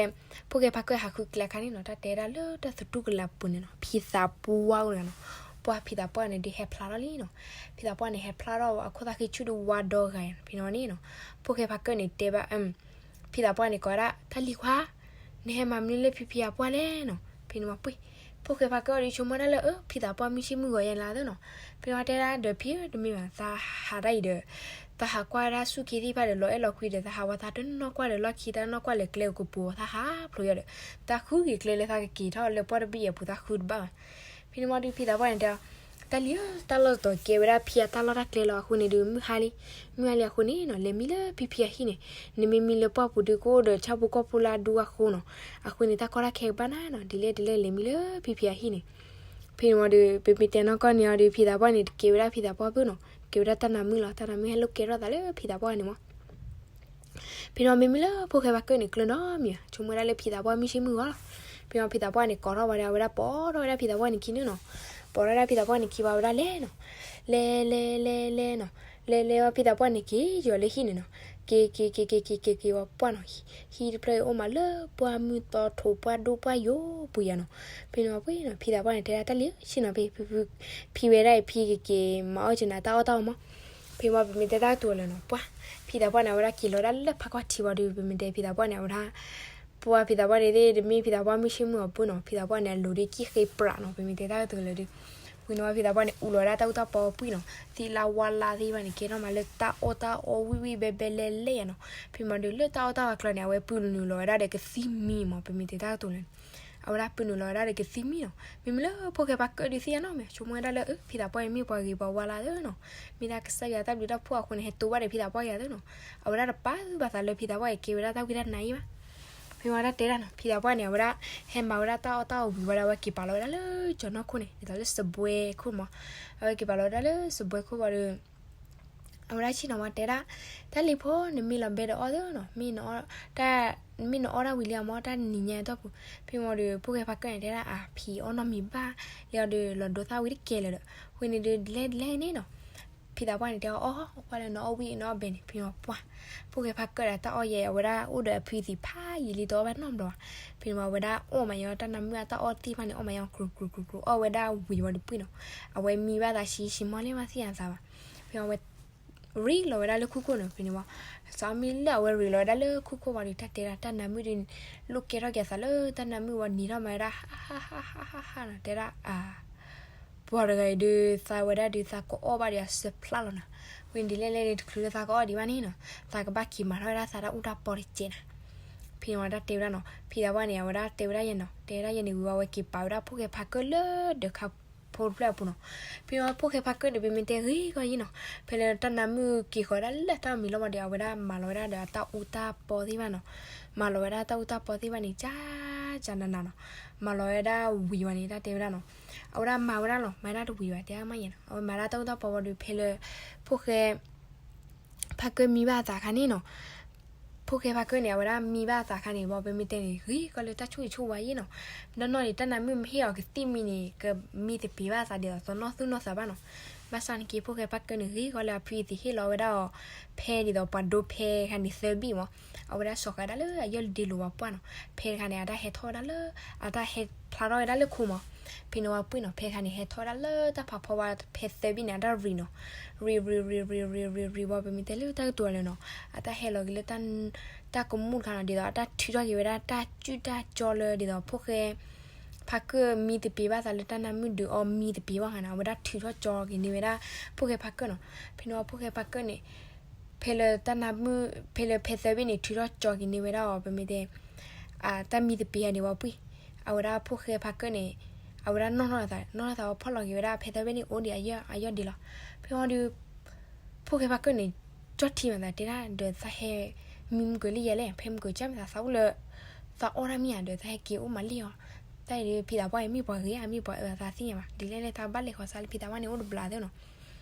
ဖိၣ်ဃဲဖါကၢၣ်ဟးဃုကျဲအခါန့ၣ်နီၤ တၢ်တဲဒၣ်လၢတၢ်သတူၢ်ကလာ်ပူၤန့ၣ်နီၤ ဖံသးပှၢ်အိၣ်န့ၣ်နီၤ, ပှၢ်ဖံသးပှၢ်န့ၣ်ဒုးဟဲဖျါထီၣ်လံနီၤ. ဖံသးပှၢ်န့ၣ်ဟဲဖျါထီၣ်အခိၣ်သးဃံဆူၣ်ဒုးဝါဒီဂၤန့ၣ် ဖဲန့ၣ်ဝံၤန့ၣ်နီၤ ဖိၣ်ဃဲဖါကၢၣ်န့ၣ်တဲဘၣ် ဖံသးပှၢ်န့ၣ်ကိးဝဲဒၣ် တၢ်လံၤခွါ, နဟဲမၤမနုၤလၢဖံဖံအပှၢ်လဲၣ်နီၤ. ဖဲန့ၣ်ဝံၤပှ့ၤ, ဖိၣ်ဃဲဖါကၢၣ်အီၤဒုးဆိကမိၣ်ဒၣ်လၢ အၢ ဖံသးပှၢ်မုၢ်ဆ့ၣ်မုၢ်ဂီၤယဲလါသၢနီၤ. ဖဲန့ၣ်ဝံၤတဲဒၣ်ဒီးဖံဧၢ တမ့ၢ်ဘၣ် သးဟးတၢ်အံၤဒီး သးဟးကွၢ်ဝဲဒၣ်ဆူၣ်ခံသ့ၣ်တဖၣ်ဒီးလီၤအဲၣ်လီၤကွံဒီး သးဟးဝဲသးတနီၣ်ကွၢ်ဒီးလီၢ်ခံ တၢ်နီၣ်ကွၢ်လၢၤကျဲကပိၤ သးဟးဖျိးယွၤဒီး သးဃုက့ၤကျဲလၢသးကက့ၤထီၣ်လၢပှၢ်တဘ့ၣ်အံၤအပူၤ သးဃုတဘၣ်ဘၣ်. ဖဲန့ၣ်ဝံၤဒုးဖံသးပှၢ်န့ၣ်တဲ တၢ်လံၤဧၢ တၢ်လီၢ်တတီၤကဲဝဲဒၣ်ဖံအတၢ်လီၢ်တၢ်ကျဲလီၤ. အဃိန့ၣ်ဒုး မုၢ်ဟါလံ, မုၢ်ဟါလံအဃိန့ၣ်နီၤ လဲၤမံလၢဖံဖံအဟံၣ်န့ၣ်, နမ့ၢ်မံလၢပှၢ်ပူၤဒုးကအိၣ်ဒီးဆၣ်ဖိကီၢ်ဖိလၢအဒူအဃိနီၤ. အဃိန့ၣ် တၢ်ကီတၢ်ခဲကဘၣ်နၤနီၤ, ဒ်လဲၣ်ဒ်လဲၣ်လဲၤမံလၢဖံဖံအဟံၣ်န့ၣ်. ဖဲန့ၣ်ဝံၤဒီး ပမ့ၢ်တဲနီၢ်ကီၢ်န့ၣ်အီၤဒီး ဖံသးပှၢ်န့ၣ် တကဲဝဲဒၣ်ဖံသးပှၢ်ဘၣ်နီၤ, ကဲဝဲဒၣ်တၢ်နါမုၣ်လီၤ. တၢ်နါမုၣ်ဟဲလိာ်ကဲထီၣ်သးလၢဖံသးပှၢ်န့ၣ်မး ဖဲန့ၣ်မ့မ့ၢ်လၢဖိၣ်ဃဲဖါကၢၣ်န့ၣ် ကျၢၤနီတမံၤဘၣ်, ဆိကမိၣ်ဝဲဒၣ်လၢဖံသးပှၢ်မုၢ်ဆ့ၣ်မုၢ်ဂီၤလီၤ. ဖဲန့ၣ်ဖံသးပှၢ်န့ၣ်ကိးထီၣ်ဝဲဒၣ် အဝဲဒၣ်ပိာ်ထီၣ်ဝဲဒၣ်ဖံသးပှၢ်န့ၣ်ခံန့ၣ်နီၤ, ပိာ်ထီၣ်ဝဲဒၣ်ဖံသးပှၢ်န့ၣ်ခံဘၣ်ဝဲဒၣ်လဲၤနီၤ, လဲၤလဲၤလဲၤလဲၤနီၤ, လဲၤလဲၤဝဲဖံသးပှၢ်န့ၣ်က့ၤယီၤလၢဟံၣ်န့ၣ်နီၤ, က့ၤက့ၤက့ၤက့ၤက့ၤက့ၤက့ၤဝဲပှၢ်နီၤ, ဟံၣ်တဖျၢၣ်အံၤအိၣ်မးလၢပှၢ်မုၢ်သီထိးပှၢ်ဒိၣ်ပှၢ်ယိာ်ပူၤယၤနီၤ. ဖဲန့ၣ်ဝံၤ ဖံသးပှၢ်န့ၣ်တဲဒၣ်တၢ်လံၤဧၢ ဆ့ၣ်နီၤဖဲ ဖံဝဲဒၣ်အံၤ ဖံကက့ၤမၤအီၣ်က့ၤနၤတၢ်အီၣ်တၢ်အီမး. ဖဲမ့ၢ်ပမ့ၢ်တဲတၢ်ကတိၤလၢၤနီၤ ပှၢ်, ဖံသးပှၢ်န့ၣ် အဝဲဒၣ်က့ၤလီၤဒၣ်လၢဖးကွၢ်ထံဝံၤဒီး ပမ့ၢ်တဲဖံသးပှၢ်န့ၣ် အဝဲဒၣ် ပှၤဖံသးပှၢ်န့ၣ်သ့ၣ် တမ့ၢ်ဖံသးပှၢ်မုၢ်ဆ့ၣ်မုၢ်အီၤပှၢ်နီၤ, ဖံသးပှၢ်န့ၣ် အလိၤဒ်ကံၣ်ဃ့ပြးနီၤ, ပမ့ၢ်တဲတၢ်ကတိၤလၢဒုး, ဝံၤန့ၣ်ဝဲဖံသးပှၢ်န့ၣ် အူလီၤဝဲဒၣ်တၢ်အူတၢ်ပီပှၢ်နီၤ, သံလၢဝါလါသ့ၣ်တဖၣ်န့ၣ် ကဲထီၣ်မးလၢတၢ်အီၣ်တၢ်အီဝံၣ်ဝံၣ်ဘဲဘဲလဲၣ်လဲၣ်ယါနီၤ, ဖဲမ့ၢ်ဒီးလၢတၢ်အီၣ်တၢ်အီအကျါန့ၣ် အဝဲပုၢ်နုာ်လီၤဝဲဒၣ်ဒီးကသံၣ်မံမး, ပမ့ၢ်တဲတၢ်ကတိၤလၢ အဝဲဒၣ်ပုၢ်နုာ်လီၤဝဲဒၣ်ဒီးကသံၣ်မံနီၤ, မ့မ့ၢ်လၢဖိၣ်ဃဲဖါကၢၣ်ဒုးသ့ၣ်ညါနီၤ, မ့ၢ်ဆိကမိၣ်ဝဲဒၣ်လၢ ဖံသးပှၢ်အံၤမ့ၢ်ပှၤဂ့ၤပှၤဝါလၢသ့နီၤ, မ့ၢ်ဒၣ်ကစၢ်ယွၤတၢ်ဘျုးတၢ်ဖှိၣ်အဃိန့ၣ် ဟဲတိၢ်ဘၣ်ဒီးဖံသးပှၢ်ယၤသ့နီၤ, အဝဲဒၣ်တပာ်ဘၣ်သးလၢဖံသးပှၢ်အံၤကဲဝဲဒၣ်တၢ်ဝံတၢ်နါအံၤဘၣ်, ဖဲမ့ၢ်တၢ်တဲဒၣ်နီၤ, ဖံသးပှၢ်န့ၣ် အဝဲဒၣ် ဟဲမၤဝဲဒၣ်တၢ်အီၣ်တၢ်အီဝံၤဝဲဒၣ် အဝဲက့ၤပာ်လီၤဝဲဒၣ်လၢကၠီၤနီၢ်ခိၣ်န့ၣ် ဒ်သိးလၢစပွဲခိၣ်မး, အဝဲက့ၤပာ်လီၤဝဲဒၣ်လၢစပွဲခိၣ်ဝံၤဒီး အဝဲဒၣ်ဆ့ၣ်နီၤဝဲတဲဒၣ်, တၢ်လံၤဖိ နမ့ၢ်လီၤဘဲဒီးအီၣ်သ့နီၤ, မ့ၢ်နအီၣ်ဒၣ်ဝံၤလံအမ့ၢ် တၢ်နံၤညါအတီၢ်ပူၤ, ဖဲမ့ၢ်ဒီး ဖိၣ်ဃဲဖါကၢၣ်န့ၣ် တဲဒၣ်အဖံအီၣ်နီတမံၤဘၣ်, လၢအီၤဒီးလီၤဒိသၣ်ဝံၤတကဲလၢၤဒီး ဃိန့ၣ်ဒီး ဒ်လဲၣ်ဒ်လဲၣ်န့ၣ်နီၤ, ဖံသးပှၢ်န့ၣ် တဲအီၤအီၣ်ကွၢ်လၢနအီၣ်ဝံၣ်နအီၣ်ဘဲန့ၣ်, ဖဲမ့ၢ်ပှၢ် ဖိၣ်ဃဲဖါကၢၣ်ဒီးတၢ်အီၣ်ယဲ အဝဲဒၣ်အိၣ်ဒီးအဖုအသံးဖးယံာ်လံတအီၣ်ဘၣ်နီတဘျီဘၣ်, ဖဲမ့ၢ်အဝဲဒၣ်အိၣ်မးယီၤ တၢ်နါမုၣ်အတ၁ံၣ်အီၣ်သ့ၣ်တဖၣ်န့ၣ် အီၣ်မးယီၤ ကြူးကြူးကြူးကြူး အီၣ်ဝဲဒၣ်ဝံၤဝံၤဒီးပှၢ်နီၤ, အဝဲမံဘၣ်သးဆံးဆံးမီၢ်လံမးသ့ၣ်ညါသးဘၣ်, ဖဲမ့ၢ်အဝဲ ရ့လီၤဝဲဒၣ်လၢခိၣ်ခိၣ်နီၤ, ဖဲန့ၣ်ဝံၤ စးမံလၢအဝဲရ့လီၤဝဲဒၣ်လၢခိၣ်ခိၣ်ဝံၤဒီး တၢ်တဲဒၣ်တၢ်နါမုၣ်ဒီး လိၣ်ကဲထီၣ်က့ၤအသးလၢတၢ်နါမုၣ်ဝံၤ နံၤထီၣ်မးဝဲဒၣ် ဟါဟါဟါဟါဟါနီၤ, တဲဒၣ်အ ပှၤတဂၤအံၤဒီး သးဝဲဒၣ်ဒီးသးကအီၣ်ဘၣ်ဒီးအစၢဖျါလီၤနီၤ, ဝံၤဒ်လဲၣ်လဲၣ်ဒီး တချုးလၢသးကအီၣ်ဒံးဘၣ်န့ၣ်နီၤ, သးကဘၣ်က့ၤမၤထီၣ်ဝဲဒၣ်သးတၢ်အူတၢ်ပီတကဲးနီၤ, ဖဲန့ၣ်ဝံၤတၢ်တဲဝဲဒၣ်နီၤ, ဖံသးပှၢ်န့ၣ် အဝဲဒၣ်တဲဝဲဒၣ်ယဲနီၤ, တဲဝဲဒၣ်ယဲန့ၣ်ဝံၤဝံၤ အဝဲက့ၤပာ်ဝဲဒၣ်ဖိၣ်ဃဲဖါကၢၣ်လၢဒၢးခါဖိတဖျၢၣ်အပူၤနီၤ, ဖဲန့ၣ်ဝံၤဖိၣ်ဃဲဖါကၢၣ်န့ၣ် ပမ့ၢ်တဲဂ့ၤကီယဲနီၤ, ဖဲလၢတၢ်နါမုၣ်က့ၤဃီၤဝဲဒၣ်လၢတၢ်မံၤလီၤမးဒီး အဝဲဒၣ်မၤလီၤဝဲဒၣ်ဒီးအတၢ်အူတၢ်ပီသ့ၣ်တဖၣ်နီၤ, မၤလီၤဝဲဒၣ်တၢ်အူတၢ်ပီသ့ၣ်တဖၣ်န့ၣ် ကၢ်ကၢ်နးနးနီၤ, မၤလီၤဝဲဒၣ်ဝံၤဝံၤန့ၣ် တၢ်တဲဝဲဒၣ်နီၤ, အဝဲဒၣ်မၤဝဲဒၣ်လီၤ, မၤဒၣ်တဝံၤဘၣ် တဲမးယဲနီၤ, အဝဲမၤဒၣ်တၢ်အူတၢ်ပီဝံၤဒီး ဖဲလၢ ဖိၣ်ဃဲ ဖါကၢၣ်မံဘၣ်အသးခါန့ၣ်နီၤ, ဖိၣ်ဃဲဖါကၢၣ်န့ၣ် အဝဲဒၣ်မံဘၣ်အသးခါန့ၣ် ဘၣ်ပမ့ၢ်တဲန့ၣ် ဂ့ၤကီလၢတၢ်ဆိၣ်ဂ့ၤဆိၣ်ဝါယဲနီၤ, ဒီးနီၢ်န့ၣ် တၢ်နါမုၣ်မ့ၢ်ဟ့ၣ်အီၤကသံၣ်မံန့ၣ် ကမံသပ့ၤဘၣ်အသးဒ်သိးနီၢ်သူၣ်နီၢ်သးဘၣ်နီၤ, ဘၣ်ဆၣ်န့ၣ်က့ ဖိၣ်ဃဲဖါကၢၣ်န့ၣ် ဂ့ၤကီလၢအဖုအသံးဟ့ၣ်လီၤဝဲဒၣ်အီၤ ဖဲဒ်သိးပှၤဒိဖဲခါန့ၣ်သၢဘ့ၣ်မး, အဝဲဒၣ်စီၤဃာ်ဒၣ်လၢအယီၢ်ဒ့လိၤဝဲပှၢ်နီၤ, ဖဲတခါန့ၣ် အတၢ်ဟဲထီၣ်ဝဲဒၣ်လၢ အတၢ်ဟဲဖျါထီၣ်ဝဲဒၣ်လၢခိမး, ဖဲန့ၣ်ဝံၤပှၢ်နီၤ, ဖဲတခါန့ၣ် ဟဲထီၣ်ဝဲဒၣ်လၢတၢ်ဖးဖီဝဲ ဖဲသၢဘ့ၣ်န့ၣ် အတၢ်ရံးနီၤ, ရံးရံးရံးရံးရံးရံးရံးရံးဝံၤ ပမ့ၢ်တဲလၢတၢ်ကတိၤလၢနီၤ, အတၢ်ဟဲလီၤက့ၤလၢ တၢ်ကမူၣ်တခါနီၤ, ဒ်သိးအတၢ်ထုးထီၣ်က့ၤဝဲဒၣ်တၢ်စုၣ်တၢ်ကၠီလၢဒ်သိးဖိၣ်ဃဲ ဖါကၢၣ်မံသပ့ၤဘၣ်သးလၢတၢ်နါမုၣ်ဒုးအီမံသပ့ၤဘၣ်ခါန့ၣ် အဝဲဒၣ်ထုးထီၣ်ကၠီက့ၤန့ၢ်ဝဲဒၣ် ဖိၣ်ဃဲဖါကၢၣ်နီၤ, ဖဲန့ၣ်ဝံၤဖိၣ်ဃဲဖါကၢၣ်န့ၣ် ဖဲလၢတၢ်နါမုၣ် ဖဲလၢဖဲသၢဘ့ၣ်န့ၣ် ထုးထီၣ်ကၠီက့ၤန့ၢ်ဝဲဒၣ်အီၤ ပမ့ၢ်တဲ တၢ်မံသပ့ၤဟဲန့ၣ်ဝံၤပှၢ်, အဝဲဒၣ်ဖိၣ်ဃဲဖါကၢၣ်န့ၣ် အဝဲဒၣ်နီၢ်ထီၣ်သး နီၢ်ထီၣ်သးဝံၤဖီၣ်လီၤက့ၤဝဲဒၣ် ဖဲသၢဘ့ၣ်န့ၣ် အိၣ်ဒံးအယီၢ်ဒ့လီၤ, ဖဲဝံၤဒီး ဖိၣ်ဃဲဖါကၢၣ်န့ၣ် ကၠီၣ်ထံမးသးတဲဒၣ်ဒီး သးဟဲမံမုၢ်ကၢၤလံယဲလဲၣ်, ဖဲမုၢ်ကၢၤကၢ်မးသး သးအိၣ်လၢ သးအီၣ်တၢ်မံဧါဒီး သးဟဲက့ၤအိၣ်မးလံအီၤ, တၢ်အံၤဒီး ဖံသးပှၢ်အံၤမ့ၢ်ပှၤဂ့ၤဧါ မ့ၢ်ပှၤအၢသးသ့ၣ်ညါဘၣ်, ဒ်လဲၣ်လဲၣ် သးဘၣ်လဲၤဃီၤသးလၢဖံသးပှၢ်န့ၣ် အိၣ်တဘျီသ့နီ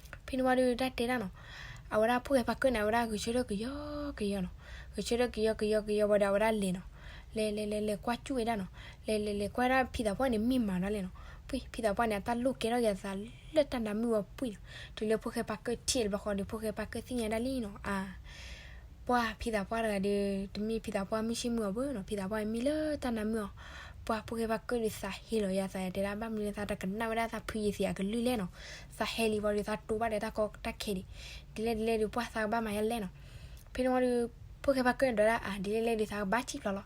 ၤ, ဖဲန့ၣ်ဝံၤဒီးတၢ်တဲဒၣ်နီၤ, အဝဲဒၣ်ဖိၣ်ဃဲဖါကၢၣ်န့ၣ် အဝဲဒၣ်ဂဲၤဆၢထၢၣ်ကယီကယီနီၤ, ဂဲၤဆၢထၢၣ်ကယီကယီကယီဝံၤဒီး အဝဲဒၣ်လဲၤနီၤ, လဲၤလဲၤလဲၤလဲၤကွၢ်စူၣ်ဝဲဒၣ်နီၤ, လဲၤလဲၤလဲၤကွၢ်ဒၣ်ဖံသးပှၢ်န့ၣ် မ့ၢ်မၤဒၣ်လဲၣ်နီၤ, ပှၢ် ဖံသးပှၢ်န့ၣ် အတၢ်လိၣ်ကဲထီၣ်က့ၤအသးလၢတၢ်နါမုၣ်ဝံၤပှၢ်နီၤ, တုၤလၢဖိၣ်ဃဲဖါကၢၣ်ထံၣ်တဘျီဃီဒီး ဖိၣ်ဃဲဖါကၢၣ်သ့ၣ်ညါဒၣ်လံနီၤ, အါ ပှၢ်ဖံသးပှၢ်တဂၤဒီး တမ့ၢ်ဖံသးပှၢ်မုၢ်ဆ့ၣ်မုၢ်အီၤဘၣ်နီၤ, ဖံသးပှၢ်မံလၢတၢ်နါမုၣ်အီၤ, ပှၢ်ဖိၣ်ဃဲဖါကၢၣ်ဒီးသးဟ့လီၤယၤသးယၤတဲဒၣ် ဘၣ်မနုၤလၢသးတကနၣ်ဝဲဒၣ်သးဖုယသံးအကလုၢ်လဲၣ်နီၤ, သးဟဲလံဝံၤဒီးသးတိၢ်ဘၣ်ဒီးတၢ်ကီတၢ်ခဲဒံး, ဒ်လဲၣ်ဒ်လဲၣ်ဒီးပှၢ်သးကဘၣ်မၤယါလဲၣ်နီၤ, ဖဲန့ၣ်ဝံၤဒီး ဖိၣ်ဃဲဖါကၢၣ်န့ၣ်ဒီးဒၣ်အါ ဒ်လဲၣ်လဲၣ်ဒီးသးကဘၣ်စံၣ်ဖျိးလီၤ,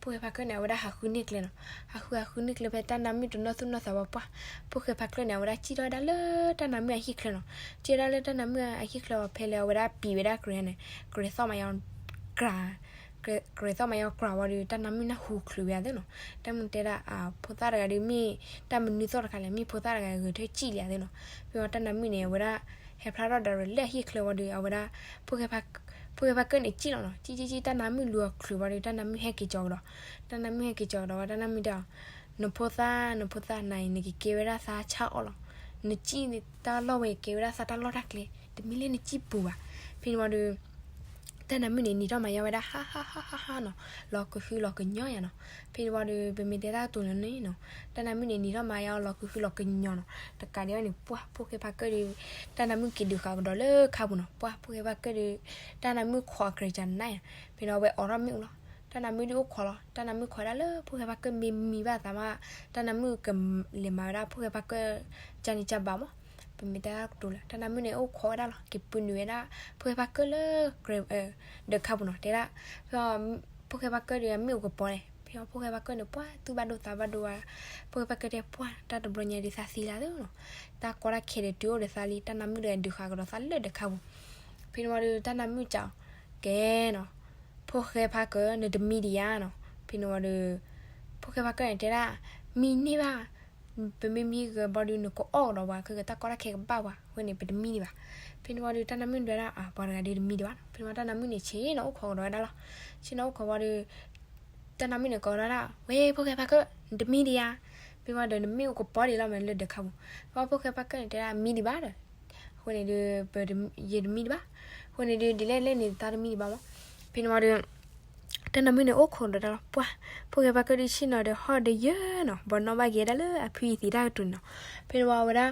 ဖိၣ်ဃဲဖါကၢၣ်န့ၣ် အဝဲဒၣ်ဟးဃုန့ၢ်ကျဲနီၤ, ဟးဃုဟးဃုန့ၢ်ကျဲဖဲတၢ်နါမုၣ်တနီၢ်သူၣ်နီၢ်သးဝံၤပှၢ်, ဖိၣ်ဃဲဖါကၢၣ်န့ၣ် အဝဲဒၣ်စံၣ်ထီၣ်ဝဲဒၣ်လၢတၢ်နါမုၣ်အဟံၣ်ချၢနီၤ, စံၣ်ဝဲဒၣ်လၢတၢ်နါမုၣ်အဟံၣ်ချၢဝံၤ ဖဲလၢအဝဲဒၣ်ပံၤဝဲဒၣ်ကြဲးန့ၣ် ကြဲးသီၣ်မးယီၤ ကြး ကြဲးသီၣ်မးယီၤကြးဝံၤဒီး တၢ်နါမုၣ်နၢ်ဟူချုးဝဲသ့နီၤ, တၢ်မုၣ်တဲဒၣ်အါ ဖိသၣ်တဂၤဒီးမ့ၢ်တၢ်မနုၤသီၣ်တခါလဲၣ်, မ့ၢ်ဖိသၣ်တဂၤဂဲၤထၢၣ်စံၣ်လံသ့နီၤ, ဖဲဝံၤတၢ်နါမုၣ်န့ၣ် အဝဲဒၣ် ဟဲဖျါထီၣ်ဒီးလၢအဟံၣ်ချၢဝံၤဒီး အဝဲဒၣ် ဖိၣ်ဃဲဖါကၢၣ်န့ၣ်စံၣ်လီၤနီၤ, စံၣ်စံၣ်စံၣ် တၢ်နါမုၣ်လူၤအီၤချုးဝံၤဒီး တၢ်နါမုၣ်ဟဲက့ၤကၠီၤကဒီး, တၢ်နါမုၣ်ဟဲက့ၤကၠီၤကဒီးဝံၤ တၢ်နါမုၣ်တဲအီၤ နဖိသၣ် နဖိသၣ် နၤအံၤ နကကဲဝဲဒၣ်သးဆၣ်အီၣ်လီၤ, နစံၣ်တၢ်လီၢ်ဝဲကဲဝဲဒၣ်သးတၢ်လီၢ်တၢ်ကျဲ, တမ့ၢ်လၢနစံၣ်ပူၤဘၣ်, ဖဲန့ၣ်ဝံၤဒီး တၢ်နါမုၣ်န့ၣ် နံၤထီၣ်မၤယါဝဲဒၣ် ဟါဟါဟါဟါဟါနီၤ, လီၤကဟုလီၤကညီယါနီၤ, ဖဲန့ၣ်ဝံၤဒီး ပမ့ၢ်တဲတၢ်ကတိၤလၢန့ၣ်နီၤ, တၢ်နါမုၣ်န့ၣ် နံၤထီၣ်မၤယါအီၤလီၤကဟုလီၤကညီနီၤ, တကးဒံးဘၣ်န့ၣ် ပှၢ်ဖိၣ်ဃဲဖါကၢၣ်ဒီး တၢ်နါမုၣ်က့ၤဒုးဃာ်ကဒီးလၢခါပူၤနီၤ, ပှၢ်ဖိၣ်ဃဲဖါကၢၣ်ဒီး တၢ်နါမုၣ်ခိးအကြဲးကနါယါ, ဖဲန့ၣ်ဝံၤအဝဲအိးထီၣ်မ့ၣ်အူလီၤ, တၢ်နါမုၣ်ဒုးအိၣ်ခိးလီၤ, တၢ်နါမုၣ်ခိးဒၣ်လၢဖိၣ်ဃဲဖါကၢၣ်မ့ၢ်မံဘၣ်သးမး, တၢ်နါမုၣ်ကလဲၤမၤဝဲဒၣ်ဖိၣ်ဃဲဖါကၢၣ် ကန့ၣ်ကဘၣ်မး, ပမ့ၢ်တဲတၢ်ကတိၤလၢ တၢ်နါမုၣ်န့ၣ်အိၣ်ခိးဝဲဒၣ်လီၤ, က့ၤပုၢ်နုာ်ဝဲဒၣ် ဖိၣ်ဃဲဖါကၢၣ်လၢ ဒီးခါပူၤနီၤ, တဲဒၣ် ဖိၣ်ဃဲဖါကၢၣ်ဒီးအမ့ၣ်အူကပီၤန့ၣ် ဖဲန့ၣ်ဖှိၣ်ဃဲဖါကၢၢ်န့ၣ် ပှၢ်သူၣ်ဘၣ်ဒိသးဘၣ်ဒိဝဲ, ဖှိၣ်ဃဲဖါကၢၢ်တဲပှၢ် တၢ်တဘျီညါဒုးသးသံလၢ်သ့နီၤ, တၢ်ကီတၢ်ခဲဒုးတုၤအိၣ်ဒီးသးလံ, တၢ်နါမုၣ်ဒီးဒုးဃာ်ကဒီးသးလၢဒၢးခါပူၤ. ဖဲန့ၣ်ဝံၤဒီး တၢ်နါမုၣ်စံးအီၤ, ကဲနီၤ, ဖှိၣ်ဃဲဖါကၢၢ် နတမံဒံးဧါနီၤ. ဖဲန့ၣ်ဝံၤဒီး ဖှိၣ်ဃဲဖါကၢၢ်န့ၣ်တဲဒၣ်, မံန့ၢ်ဘၣ်, ပမ့ၢ်မံကဘီဒုး နကအီၣ်ကဒီးပှၤ ခဲကတၢၢ်ကီတၢ်ခဲကဘၣ်ပှၤ, အဃိန့ၣ် ပတမံဒံးဘၣ်. ဖဲန့ၣ်ဝံၤဒီး တၢ်နါမုၣ်ဒွဲဒၣ် ပှၤတဂၤဒုးတမံဒံးဘၣ်နီၤ. ဖဲန့ၣ်ဝံၤတၢ်နါမုၣ်န့ၣ် ဆ့ၣ်နီၤအိၣ်ခိးကဒီးဝဲဒၣ်လီၤ. ဆ့ၣ်နီၤအိၣ်ခိးဝံၤဒီး တၢ်နါမုၣ်န့ၣ်ကိးဝဲဒၣ်, ဝဲဖှိၣ်ဃဲဖါကၢၢ် နတမံဒံးဧါ. ဖဲန့ၣ်ဝံၤဒီး နမ့ၣ်အူကပီၤဒံးလီၤ မ့ၢ်လၢဒၢးခါပူၤ. ဖဲဖှိၣ်ဃဲဖါကၢၢ်န့ၣ်တဲဒၣ် မံဒံးဘၣ်ဒီး အဃိန့ၣ်ဒီး ပ ယတမံဒံးဘၣ်. အဃိန့ၣ်ဒီး ဒ်လဲၣ်လဲၣ်န့ၣ် သးတမံဒံးဘၣ်မး. ဖဲန့ၣ်ဝံၤဒီး တၢ်နါမုၣ်န့ၣ်အိၣ်ခိးဒီးတၢ်လီၤ ပှၢ်, ဖှိၣ်ဃဲဖါကၢၢ်ဒုးဆ့ၣ်နီၤဒီးဟီၣ်ဒီးယၢၤနီၤ, ဘီနီၣ်ဘၣ်က့ၤဒၣ်လၢအဖုယသံးတၢ်ကတိၤန့ၣ်နီၤ. ဖဲန့ၣ်ဝံၤအဝဲဒၣ်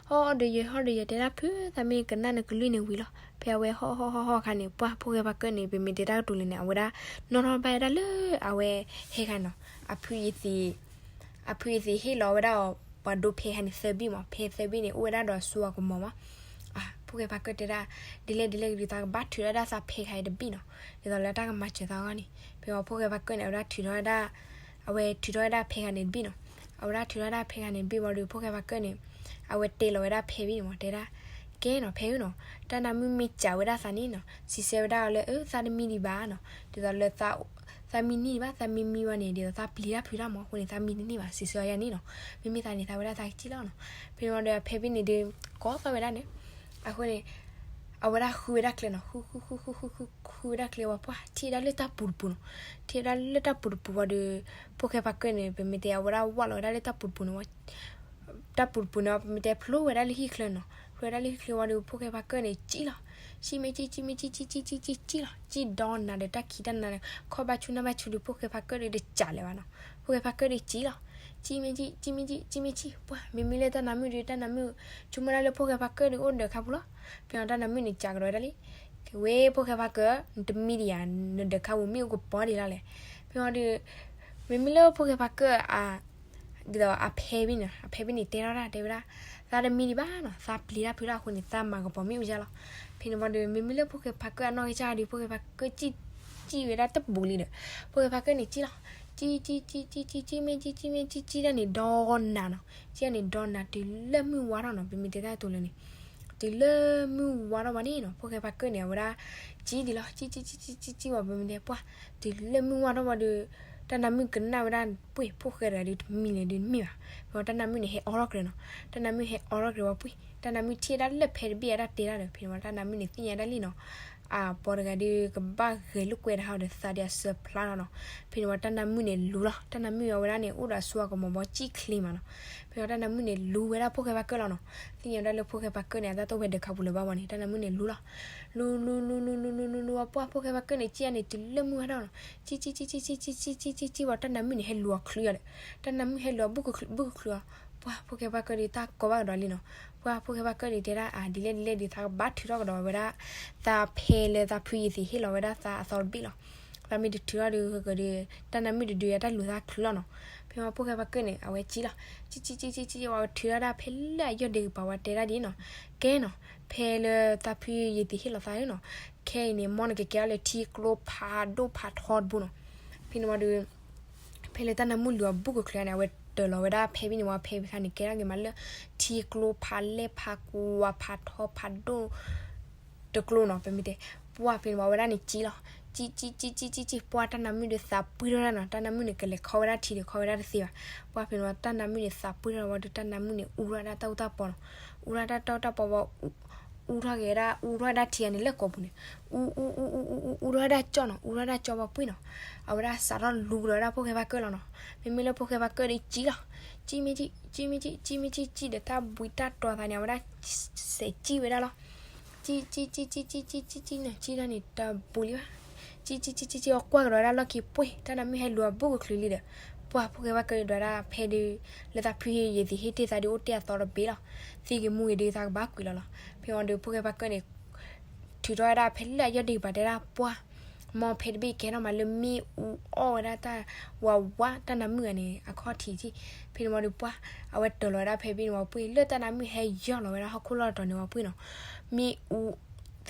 ဟီၣ်ဒီးယၢၤ ဟီၣ်ဒီးယၢၤတဲဒၣ် ဖု သးမ့ၢ်ကနၣ်နကလုၢ်န့ၣ်ဝံၤလီၤ. ဖဲအဝဲဟီၣ်ဟီၣ်ဟီၣ်ဟီၣ်အခါန့ၣ် ပှၢ်ဖှိၣ်ဃဲဖါကၢၢ်န့ၣ် ပမ့ၢ်တဲတၢ်ကတိၤလံန့ၣ် အဝဲဒၣ် နီၣ်ထီၣ်ဘၣ်ဝဲဒၣ်လၢအဝဲဟဲခါန့ၣ်နီၤ, အဖုယသံး အဖုယသံးဟ့ၣ်လီၤဝဲဒၣ်အီၤ ပှၤဒိဖဲခါန့ၣ်သၢဘ့ၣ်မး, ဖဲသၢဘ့ၣ်န့ၣ် အိၣ်ဝဲဒၣ်ဒီးအစိအကမီၤမး. ဖှိၣ်ဃဲဖါကၢၢ်တဲဒၣ်, ဒ်လဲၣ်ဒ်လဲၣ်ဒုး သးကဘၣ်ထုးထီၣ်ဝဲဒၣ်သးဖဲခါအံၤတဘ့ၣ်နီၤ, ဒ်သိးလၢတၢ်ကမၤစၢၤသးအဂီၢ်န့ၣ်. ဖဲဝံၤဖှိၣ်ဃဲဖါကၢၢ်န့ၣ် အဝဲဒၣ်ထုးထီၣ်ဝဲဒၣ် အဝဲထုးထီၣ်ဝဲဒၣ်ဖဲခါန့ၣ်တဘ့ၣ်နီၤ. အဝဲဒၣ်ထုးထီၣ်ဝဲဒၣ်ဖဲခါန့ၣ်တဘ့ၣ်ဝံၤဒီး ဖှိၣ်ဃဲဖါကၢၢ်န့ၣ် အဝဲတဲလီၤဝဲဒၣ်ဖဲဘ့ၣ်န့ၣ်မး တဲဒၣ်, ကဲနီၤ ဖဲဧၢနီၤ, တၢ်နါမုၣ်မ့ၢ်စံးဝဲဒၣ်သးန့ၣ်နီၤ စံးဆၢဝဲဒၣ်အီၤလၢ အၢ သးတမံဒံးဘၣ်နီၤ, ဒ်သိးလၢ သးမံန့ၢ်ဒံးဘၣ်, သးမံမံဝဲန့ၣ် ဒ်သိးသးပျံၤတၢ်ဖုးတၢ်မး, အဃိန့ၣ် သးမံတန့ၢ်ဘၣ်, စံးဆၢယၤန့ၣ်နီၤ. မ့မ့ၢ်သးန့ၣ် သးဝဲဒၣ်သးကစံၣ်လီၤနီၤ. ဖဲန့ၣ်ဝံၤဒီး အဖဲဘ့ၣ်န့ၣ်ဒုး ကိးသီၣ်ဝဲဒၣ်န့ၣ်, အဃိန့ၣ် အဝဲဒၣ်ဃုဝဲဒၣ်ကျဲနီၤ, ဃုဃုဃုဃုဃုဃုဝဲဒၣ်ကျဲဝံၤ ပှၢ်ထံၣ်ဝဲဒၣ်လၢတၢ်ပူၤတပူၤနီၤ. ထံၣ်ဝဲဒၣ်လၢတၢ်ပူၤတပူၤဝံၤဒီး ဖှိၣ်ဃဲဖါကၢၢ်န့ၣ် ပမ့ၢ်တဲအဝဲဒၣ်ဝၢ်လီၤဝဲဒၣ်လၢတၢ်ပူၤတပူၤန့ၣ် တၢ်ပူၤတပူၤန့ၣ် ပမ့ၢ်တဲဖျိဝဲဒၣ်လၢဟံၣ်ချၢနီၤ, ဖျိဝဲဒၣ်လၢဟံၣ်ချၢဝံၤဒီး ဖှိၣ်ဃဲဖါကၢၢ်န့ၣ် စံၣ်လီၤ. စံၣ်မ့ၢ်စံၣ် စံၣ်မ့ၢ်စံၣ် စံၣ်စံၣ်စံၣ်စံၣ်စံၣ်လီၤ. စံၣ်ဒီးနၤဒီးတၢ်ခံးတၢ်နၤဒီး ခီၣ်ဘၣ်ဆူၣ်နၢ်ဘၣ်ဆူၣ်ဒီး ဖှိၣ်ဃဲဖါကၢၢ်ဒီးတစံးလၢၤဘၣ်နီၤ. ဖှိၣ်ဃဲဖါကၢၢ်ဒီးစံၣ်လီၤ. စံၣ်မ့ၢ်စံၣ် စံၣ်မ့ၢ်စံၣ် စံၣ်မ့ၢ်စံၣ်, ပှၢ် မ့မ့ၢ်လၢတၢ်နါမုၣ်ဒီး တၢ်နါမုၣ် ဆိကမိၣ်ဒၣ်လၢဖှိၣ်ဃဲဖါကၢၢ်ဒီးအိၣ်ဒၢးခါပူၤလီၤ. ဖဲန့ၣ်တၢ်နါမုၣ်န့ၣ်စံးကဒီးဝဲဒၣ်လံ, ကဝဲဖှိၣ်ဃဲဖါကၢၢ် နတမံဒံးဧါ, နဒၢးခါပူၤမ့ၣ်အူကပီၤဒံးလီၤလဲၣ်. ဖဲန့ၣ်ဒီး မ့မ့ၢ်လၢဖှိၣ်ဃဲဖါကၢၢ်အ ဒ်သိးအဖဲဘ့ၣ်န့ၣ် အဖဲဘ့ၣ်န့ၣ် တဲထီၣ်တၢ် တဲဝဲဒၣ်, သးတမံဒံးဘၣ်နီၤ, သးပျံၤတၢ်ဖုးတၢ်အဃိန့ၣ် သးမၤကပီၤမ့ၣ်အူယါလီၤ. ဖဲန့ၣ်ဝံၤဒီး မ့မ့ၢ်လၢဖှိၣ်ဃဲဖါကၢၢ်အနီၢ်ကစၢ်ဒီး ဖှိၣ်ဃဲဖါကၢၢ်စံၣ် စံၣ်ဝဲဒၣ်တဘူးလံဒီး ဖှိၣ်ဃဲဖါကၢၢ်န့ၣ်စံၣ်လီၤ. စံၣ် စံၣ် စံၣ် စံၣ် စံၣ် စံၣ် မ့ၢ်စံၣ် စံၣ် မ့ၢ်စံၣ် စံၣ်ဒၣ်န့ၣ်ဒီးနၤနီၤ, စံၣ်ဒၣ်န့ၣ်ဒီးနၤ တုၤလၢမုၢ်ဝါထီၣ်နီၤ, ပမ့ၢ်တဲတၢ်တိၤလၢန့ၣ် တုၤလၢမုၢ်ဝါထီၣ်ဘၣ်န့ၣ်နီၤ, ဖှိၣ်ဃဲဖါကၢၢ်န့ၣ် အဝဲဒၣ် စံၣ်ဒံးလီၤ, စံၣ် စံၣ် စံၣ် စံၣ် စံၣ် စံၣ်ဝံၤ ပမ့ၢ်တဲပှၢ် တုၤလၢမုၢ်ဝါထီၣ်ဝံၤဒီး တၢ်နါမုၣ်ကနၣ်ဝဲဒၣ်ပှ့ၢ် ဖှိၣ်ဃဲတဂၤဒီးတမံၤလဲၣ်ဒီးတမ့ၢ်ဘၣ်. ဖဲဝံၤတၢ်နါမုၣ်န့ၣ်ဟဲအီထီၣ်ကြၢးနီၤ, တၢ်နါမုၣ်ဟဲအီထီၣ်ကြၢးဝံၤပှ့ၢ် တၢ်နါမုၣ်ထံၣ်ဝဲဒၣ်လၢဖဲတဘ့ၣ်အတၢ်တဲတၢ်ဒီး ဖဲန့ၣ်ဝံၤတၢ်နါမုၣ်န့ၣ်သ့ၣ်ညါဒၣ်လံနီၤ, အပှၤတဂၤဒီးကဘၣ်ဂဲၤလိာ်ကွဲတဟါဒီးသးဒီးအစၢဖျါထီၣ်နီၤ. ဖဲန့ၣ်ဝံၤတၢ်နါမုၣ်န့ၣ်လူၤလီၤ, တၢ်နါမုၣ်အဝဲဒၣ်န့ၣ် အိၣ်ဒီးအစိအကမီၤဘီစံၣ်ချ့မးနီၤ. ဖဲန့ၣ်ဝံၤတၢ်နါမုၣ်န့ၣ်လူၤဝဲဒၣ်ဖှိၣ်ဃဲဖါကၢၢ်လီၤနီၤ, သ့ၣ်ညါဝဲဒၣ်လၢဖှိၣ်ဃဲဖါကၢၢ်န့ၣ် အတၢ်တိၢ်ဝဲဒၢးခါပူၤလၢၤဘၣ်ဝံၤန့ၣ် တၢ်နါမုၣ်န့ၣ်လူၤလီၤ. လူၤ လူၤ လူၤ လူၤ လူၤ လူၤ လူၤ လူၤဝံၤ ပှၢ်ဖှိၣ်ဃဲဖါကၢၢ်န့ၣ် စံၣ်အါန့ၣ် တုၤလၢမုၢ်ဝါထီၣ်နီၤ, စံၣ် စံၣ် စံၣ် စံၣ် စံၣ် စံၣ် စံၣ် စံၣ်ဝံၤ တၢ်နါမုၣ်န့ၣ်ဟဲလူၤအီၤချုးအီၤဒီး တၢ်နါမုၣ်ဟဲလူၤအီၤ ဘုၣ်ကချုး ဘုၣ်ကချုးအီၤ, ပှၢ်ဖှိၣ်ဃဲဖါကၢၢ်ဒီးတၢ်ကိးဘၣ်ကဒီးလံနီၤ. ပှၢ်ဖှိၣ်ဃဲဖါကၢၢ်ဒီးတဲဒၣ် အါ ဒ်လဲၣ်ဒ်လဲၣ်ဒီး သးကဘၣ်ထုးထီၣ်ကဒီးဝဲဒၣ် သးဖဲလၢသးဖုယသံးဟ့ၣ်လီၤဝဲဒၣ်သးအသီတဘ့ၣ်လီၤ. သးမ့ၢ်တထုးထီၣ်ဒီး ဃကဒီး တၢ်နါမုၣ်တဒုအတၢ်လူၤသးချုးလီၤနီၤ. ဖဲဝံၤဖှိၣ်ဃဲဖါကၢၢ်န့ၣ် အဝဲစံၣ်လီၤ, စံၣ် စံၣ် စံၣ် စံၣ် စံၣ်ဝံၤ ထုးထီၣ်ဒၣ်ဖဲလၢအယီၢ်ဒ့ကပၤဝံၤတဲဒၣ်ဒ်နီၤ, ကဲနီၤ, ဖဲလၢသးဖုယသံးဟ့ၣ်လီၤသးနီၤ, ခဲအံၤန့ၣ် မ်နကကဲထီၣ်လၢထံကျိဖးဒိၣ်ဖးထီတဘိနီၤ. ဖဲန့ၣ်ဝံၤဒီး ဖဲလၢတၢ်နါမုၣ်လူၤအီၤဘုၣ်ကချုးန့ၣ် အဝဲတၢၤလီၤဝဲဒၣ်ဖဲဘ့ၣ်န့ၣ်ဝံၤ ဖဲဘ့ၣ်ခါန့ၣ် ကဲထီၣ်က့ၤမးလၢ ထံကျိဖးလဲၢ်ဖးကွၢ်ဖးထီဖးဒိၣ် တကျိနီၤ ပမ့ၢ်တဲ, ပှၢ်ဖဲန့ၣ်ဝံၤ အဝဲဒၣ်န့ၣ်စံၣ်လီၤ, စံၣ် စံၣ် စံၣ် စံၣ် စံၣ် စံၣ် ပှၢ်တၢ်နါမုၣ်ဒီးသးပှံၢ်ထီၣ်ဒၣ်နီၤ, တၢ်နါမုၣ်န့ၣ် ကလဲၤခီဝဲဒၣ်ထံဒီးခီဝဲဒၣ်တသ့ဘၣ်. ပှၢ်ဖဲန့ၣ်ဝံၤ တၢ်နါမုၣ်န့ၣ်သးပှံၢ်ထီၣ်ဝံၤဒီး တၢ်နါမုၣ်န့ၣ် အူထီၣ်ဒၣ်တၢ်အူတၢ်ပီနီၤ, အူထီၣ်ဒၣ်တၢ်အူတၢ်ပီဝံၤ အူထီၣ်က့ၤဝဲဒၣ် အူထီၣ်ဒၣ်ထံဂၤန့ၣ်လၢကိာ်ပူၤန့ၣ်, အူ အူ အူ အူ အူ အူထီၣ်ဝဲဒၣ်ကၠီၣ်နီၤ, အူထီၣ်ဝဲဒၣ်ကၠီၣ်ဝံၤပှ့ၢ်နီၤ, အဝဲဒၣ်စးထီၣ်လူၤကဒီးဝဲဒၣ်ဖှိၣ်ဃဲဖါကၢၢ်လီၤနီၤ. မ့မ့ၢ်လၢဖှိၣ်ဃဲဖါကၢၢ်ဒီးစံၣ်လီၤ, စံၣ်မ့ၢ်စံၣ် စံၣ်မ့ၢ်စံၣ် စံၣ်မ့ၢ်စံၣ် စံၣ်ဒီးတၢ်ဘှံးတၢ်တီၤသးန့ၣ် အဝဲဒၣ်စဲးစံၣ်ဝဲဒၣ်လီၤ. စံၣ် စံၣ် စံၣ် စံၣ် စံၣ် စံၣ် စံၣ် စံၣ်န့ၣ် စံၣ်ဒၣ်န့ၣ်တဘူးလံဘၣ်. စံၣ် စံၣ် စံၣ် စံၣ် စံၣ် အီၤကွၢ်ကဒီးဝဲဒၣ်လီၢ်ခံပှ့ၢ် တၢ်နါမုၣ်ဟဲလူၤအဘုၣ်ကချုးလံဒီး ပှၢ်ဖှိၣ်ဃဲဖါကၢၢ်ဒုးဒွးဒၣ်ဖဲဒုး လၢသးဖုယသံးဟ့ၣ်တ့ၢ်သးဒုးအိၣ်တ့ၢ်အသီတဘ့ၣ်လီၤ. သံဂ့ၤမူဂ့ၤဒုးသးကဘၣ်ကွံာ်လီၤလီၤ. ဖဲဝံၤဒီးဖှိၣ်ဃဲဖါကၢၢ်န့ၣ် ထုးထီၣ်ဝဲဒၣ်ဖဲလၢအယီၢ်ဒ့ကပၤတဲဒၣ်ပှၢ် မ်ဖဲတဘ့ၣ်ကဲထီၣ်မးလၢမ့ၣ်အူအီၣ်ဝဲဒၣ်တၢ်ဝးဝး တၢ်နါမုၣ်ဂၤန့ၣ် အခီၣ်ထံးထံး. ဖဲန့ၣ်ဝံၤဒီးပှၢ် အဝဲတၢၤလီၤဝဲဒၣ်ဖဲဘ့ၣ်န့ၣ်ဝံၤပှ့ၢ် လၢတၢ်နါမုၣ်ဟဲယီၢ်လီၤဝဲဒၣ်ဟီၣ်ခိၣ်လီၢ်တတီၤန့ၣ်ဝံၤပှ့ၢ်နီၤ. မ့ၣ်အူသ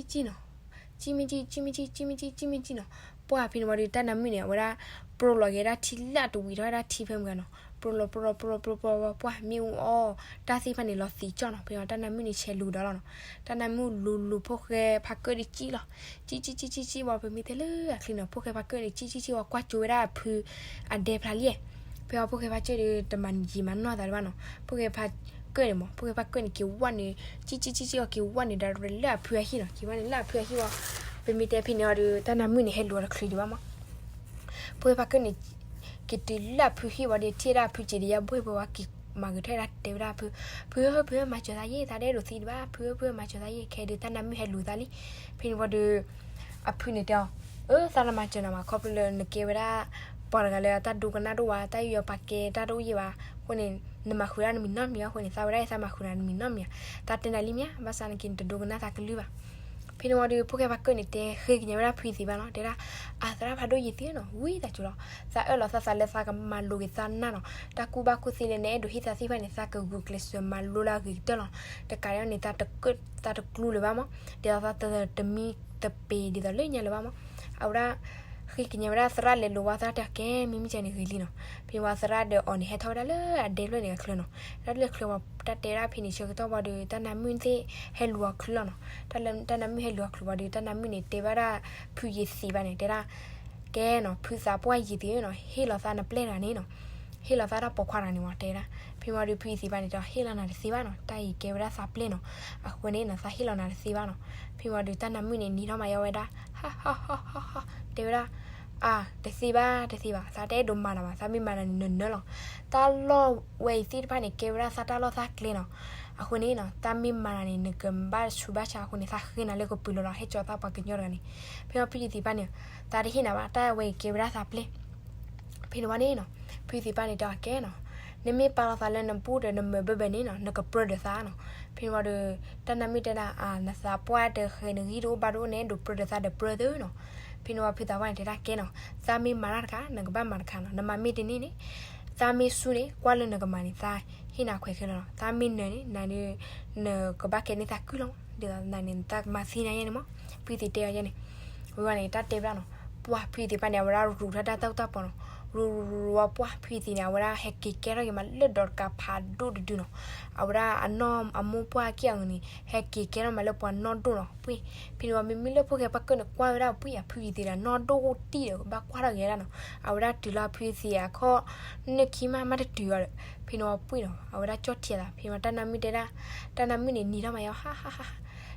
ကၠံၣ်ကၠံၣ်နီၤ, ကၠံၣ်မ့ၢ်ကၠံၣ်, ကၠံၣ်မ့ၢ်ကၠံၣ်, ကၠံၣ်မ့ၢ်ကၠံၣ်နီၤ. ပှၢ်ဖဲန့ၣ်ဝံၤဒီး တၢ်နါမုၣ်န့ၣ် အဝဲဒၣ် ပရိလီၤက့ၤဒၣ်ထံလၢအတဝံၤထီၣ်ဝဲဒၣ်ထံဖဲမုၢ်ဂၤနီၤ, ပရိလီၤ ပရိလီၤ ပရိလီၤ ပရိလီၤ ပှၢ် မ့ၣ်အူအီၣ် တၢ်သ့ၣ်တဖၣ်န့ၣ် လီၤသံကၠီၣ်နီၤ. ဖဲန့ၣ်ဝံၤ တၢ်နါမုၣ်န့ၣ် ဆဲးလူၤဒီးလီၤနီၤ. တၢ်နါမုၣ်လူၤလူၤ ဖိၣ်ဃဲဖါကၢၣ်ဒီးကၠံၣ်လီၤ. ကၠံၣ် ကၠံၣ် ကၠံၣ် ကၠံၣ် ကၠံၣ်ဝံၤ ပမ့ၢ်တဲလၢအချံနီၤ, ဖိၣ်ဃဲဖါကၢၣ်န့ၣ် ကၠံၣ် ကၠံၣ် ကၠံၣ်ဝံၤ ကွၢ်ကၠိဝဲဒၣ်အဖုအဒဲဖျါလံ. ဖဲအံၤ ဖိၣ်ဃဲဖါကၢၣ်ဒီး တမၤယံာ်မၤနီၢ်သးဒံးဘၣ်နီၤ. ဖိၣ်ဃဲဖါကၢၣ်န့ၣ်မး, ဖိၣ်ဃဲဖါကၢၣ်န့ၣ် က့ၤဝဲန့ၣ်, ကၠံၣ် ကၠံၣ် ကၠံၣ် ကၠံၣ်ဝံၤ က့ၤဝဲန့ၣ်ဒီးလၢအဖုအဟံၣ်နီၤ, က့ၤဝဲန့ၣ်လၢအဖုအဟံၣ်ဝံၤ, ပမ့ၢ်တဲဖဲန့ၣ်အီၤဒီး တၢ်နါမုၣ်န့ၣ် ဟဲလူၤအီၤတချုးဒံးဘၣ်မး. ဖိၣ်ဃဲဖါကၢၣ်န့ၣ် က့ၤတုၤလၢအဖုဟံၣ်ဝံၤဒီး ထံၣ်ဝဲဒၣ်အဖုစံးဒီး ယဘှ့ၣ်ဘှ့ၣ်ဝံၤ က့ၤမၤဂ့ၤထီၣ်ဝဲဒၣ် တဲဝဲဒၣ်အဖု, ဖုဧၢ ဖုဧၢ မၤစၢၤသးယဲၢ်, သးတအဲၣ်ဒိးသံဒံးဘၣ်, ဖုဧၢ ဖုဧၢ မၤစၢၤသးယဲၢ်. ခဲအံၤဒီး တၢ်နါမုၣ်ဟဲလူၤသးလံ. ဖဲန့ၣ်ဝံၤဒီး အဖုန့ၣ်တဲအီၤ, အၢ သးလၢမၤစၢၤနၤဘၣ်, ခီဖျိလၢနကဲဝဲဒၣ် ပှၤတဂၤလၢတၢ်ဒိကနၣ်တအိၣ်ဘၣ်, တၢ်ယူးယီၣ်ပာ်ကဲတၢ်တအိၣ်ယဲၢ်ဘၣ်. အဃိန့ၣ် နမၤဃုာ်ဒၣ်နမံၤနီတမံၤဘၣ်. အဃိန့ၣ် သးဝဲဒၣ်အံၤ သးမၤဃုာ်နၤနမံၤနီတမံၤဧါ. သးတဲနၤလံမ့ၢ်ဧါ, ဘၣ်ဆၣ်နက့ၤနတဒိကနၣ်သးကလုၢ်ဘၣ်. ဖဲန့ၣ်ဝံၤဒီး ဖိၣ်ဃဲဖါကၢၣ်န့ၣ် တဲဃ့ကညးဝဲဒၣ်ဖုယ့ၤသံးဘၣ်နီၤ, တဲဒၣ်, အသရၣ်ဖးဒိၣ်ယ့ၤသံးနီၤ, ဝံသးစူၤလီၤ, သးအၢၣ်လီၤသးသးလၢသးကမၤလိၤက့ၤသးနၢ်နီၤ, တၢ်ကူၣ်ဘၣ်ကူၣ်သ့လၢနအဲၣ်ဒိးဟ့ၣ်သးသ့ၣ်တဖၣ်န့ၣ် သးကဂုာ်ကျဲးစၢးမၤလိလၢအဂ့ၤကတၢၢ်လီၤ. တကးဒံးန့ၣ် သးတကျူလၢၤဘၣ်မး, ဒ်သိးသးတမံသပ့ၤဒ်သိးလၢညါလၢၤဘၣ်မး. အဝဲဒၣ် ဃ့ကညးဝဲဒၣ်သရၣ်လဲၤလိၤဝဲသရၣ်တဲအီၤ ကဲ မ့မ့ၢ်ကဲန့ၣ်ဂ့ၤလံနီၤ. ဖဲန့ၣ်ဝံၤသရၣ်ဒီးအီၤန့ၣ် ဟဲထီၣ်ဝဲဒၣ်လၢအဒဲဖျၢၣ်န့ၣ်အချၢနီၤ, တၢ်လၢချၢဝံၤ တၢ်တဲဒၣ်ဖဲန့ၣ်ဆၢကတီၢ်ဝံၤဒီး တၢ်နါမုၣ်သ့ၣ်ဟဲလူၤအီၤချုလီၤနီၤ. တၢ်နါမုၣ်ဟဲလူၤအီၤချုဝံၤဒီး တၢ်နါမုၣ်န့ၣ် တဲဘၣ်ဒၣ်ဖုယ့ၤသံးဘၣ်န့ၣ် တဲဒၣ်, ကဲနီၤ ဖုသးပှၢ်ယ့ၤသံးဧၢနီၤ, ဟ့ၣ်လီၤသးနပျဲၢ်တဂၤန့ၣ်နီၤ, ဟ့ၣ်လီၤသးတၢ်ပိာ်ခွါတဂၤန့ၣ်မး တဲဒၣ်. ဖဲန့ၣ်ဝံၤဒီး ဖုယ့ၤသံးဘၣ်န့ၣ်တဲအီၤ ဟ့ၣ်လီၤနၤတသ့ဘၣ်နီၤ, တၢ်အံၤကဲဝဲဒၣ်သးပျဲၢ်နီၤ, အဃိန့ၣ်နီၤ သးဟ့ၣ်လီၤနၤတသ့ဘၣ်နီၤ. ဖဲန့ၣ်ဝံၤဒီး တၢ်နါမုၣ်န့ၣ် နံၤထီၣ်မၤယါဝဲဒၣ် ဟါဟါဟါဟါဟါ, တဲဝဲဒၣ်, အါ, တသ့ဘၣ် တသ့ဘၣ်, သးတအဲၣ်ဒိးမၤနၤဘၣ်, သးမ့ၢ်မၤနၤန့ၣ် နနၢၤလီၤ. တၢ်လီၢ်ဝဲအံၤသ့ၣ်တဖၣ်န့ၣ် ကဲဝဲဒၣ်သးတၢ်လီၢ်သးကျဲနီၤ. အဃိန့ၣ်နီၤ သးမ့ၢ်မၤနၤန့ၣ် နကဘၣ်ဆူးဘၣ်ဆါအဃိန့ၣ် သးဃ့နၤလၢကပၤလီၤလီၤ, ဟဲကၠီသးပှၤကညီတဂၤန့ၣ်. ဖဲန့ၣ်ဝံၤ ဖုယ့ၤသံးဘၣ်န့ၣ်, သးတဟ့ၣ်နၤဘၣ်, တၢ်ဝဲအံၤကဲဝဲဒၣ်သးပျဲၢ်. ဖဲန့ၣ်ဝံၤန့ၣ်နီၤ ဖုယ့ၤသံးဘၣ်န့ၣ်တဲအီၤ ကဲနီၤ, နမ့ၢ်ပာ်လီၤသးလၢနဘူးဒီးနမၢဘၢဘၢန့ၣ်နီၤ နကပြၢဒီးသးနီၤ. ဖဲန့ၣ်ဝံၤဒီး တၢ်နါမုၣ်တဲဒၣ် အါ နသးပှၢ်တဃဲၤ နဂံၢ်တအိၣ်ဘါတအိၣ် နအဲၣ်ဒိးပြၢဒီးသးဒီးပြၢသုနီၤ. ဖဲန့ၣ်ဝံၤ ဖုသးပှၢ်န့ၣ်တဲဒၣ် ကဲနီၤ, သးမ့ၢ်မၤတၢ်တခါ နကဘၣ်မၤတခါနီၤ, နမၤမ့ၢ်တန့ၢ်န့ၣ်, သးမ့ၢ်စူၢ်န့ၣ် ကွၢ်လၢနကမၤန့ၣ် သးဟ့ၣ်နၤခွဲးခဲလၢာ်နီၤ, သးမ့ၢ်နၢၤန့ၣ် နၤဒီး နကဘၣ်ကဲန့ၢ်သးကုၢ်လီၤ, ဒ်သိးနၤန့ၣ် နသးကမၤသံနၤယဲၢ်န့ၣ်မး. ဖုယ့ၤသံးတဲအီၤယဲၢ်န့ၣ်, ဝံၤဝံၤန့ၣ် တၢ်တဲဝဲဒၣ်နီၤ, ပှၢ် ဖုယ့ၤသံးဘၣ်န့ၣ် အဝဲဒၣ်ရူးထီၣ်တၢ်တၢ်အိၣ်တၢ်ပီနီၤ, ရူးရူးရူးဝံၤ ပှၢ် ဖုယ့ၤသံးန့ၣ် အဝဲဒၣ်ဟဲက့ၤကဲထီၣ်က့ၤမးလၢဒီးတကးဖးဒိၣ်တဒုနီၤ, အဝဲဒၣ်အနီၢ်အမိၢ်ပှၢ်က့ၢ်အဂၤန့ၣ် ဟဲက့ၤကဲထီၣ်မးလၢပှၤနီၢ်ဒိၣ်နီၤ ပှၢ်. ဖဲန့ၣ်ဝံၤ မ့မ့ၢ်လၢဖိၣ်ဃဲဖါကၢၣ်န့ၣ် ကွၢ်ဝဲဒၣ်ပှၢ် ဖုယ့ၤသံးဒီး နီၢ်ဒိၣ်တံၢ်ဒီး ကဘၣ်ကွၢ်ထီၣ်က့ၤဝဲဒၣ်နီၤ, အဝဲဒၣ်တုၤလၢဖုယ့ၤသံးအခီၣ် နၢၢ်ခံမး မးတတုၤအီၤဒီး ဖဲန့ၣ်ဝံၤပှၢ်နီၤ အဝဲဒၣ်ကၠီၣ်ထံအသး, ဖဲန့ၣ်ဝံၤတၢ်နါမုၣ်တဲဒၣ်, တၢ်နါမုၣ်န့ၣ်နံၤထီၣ်မၤယါ ဟါဟါဟါ,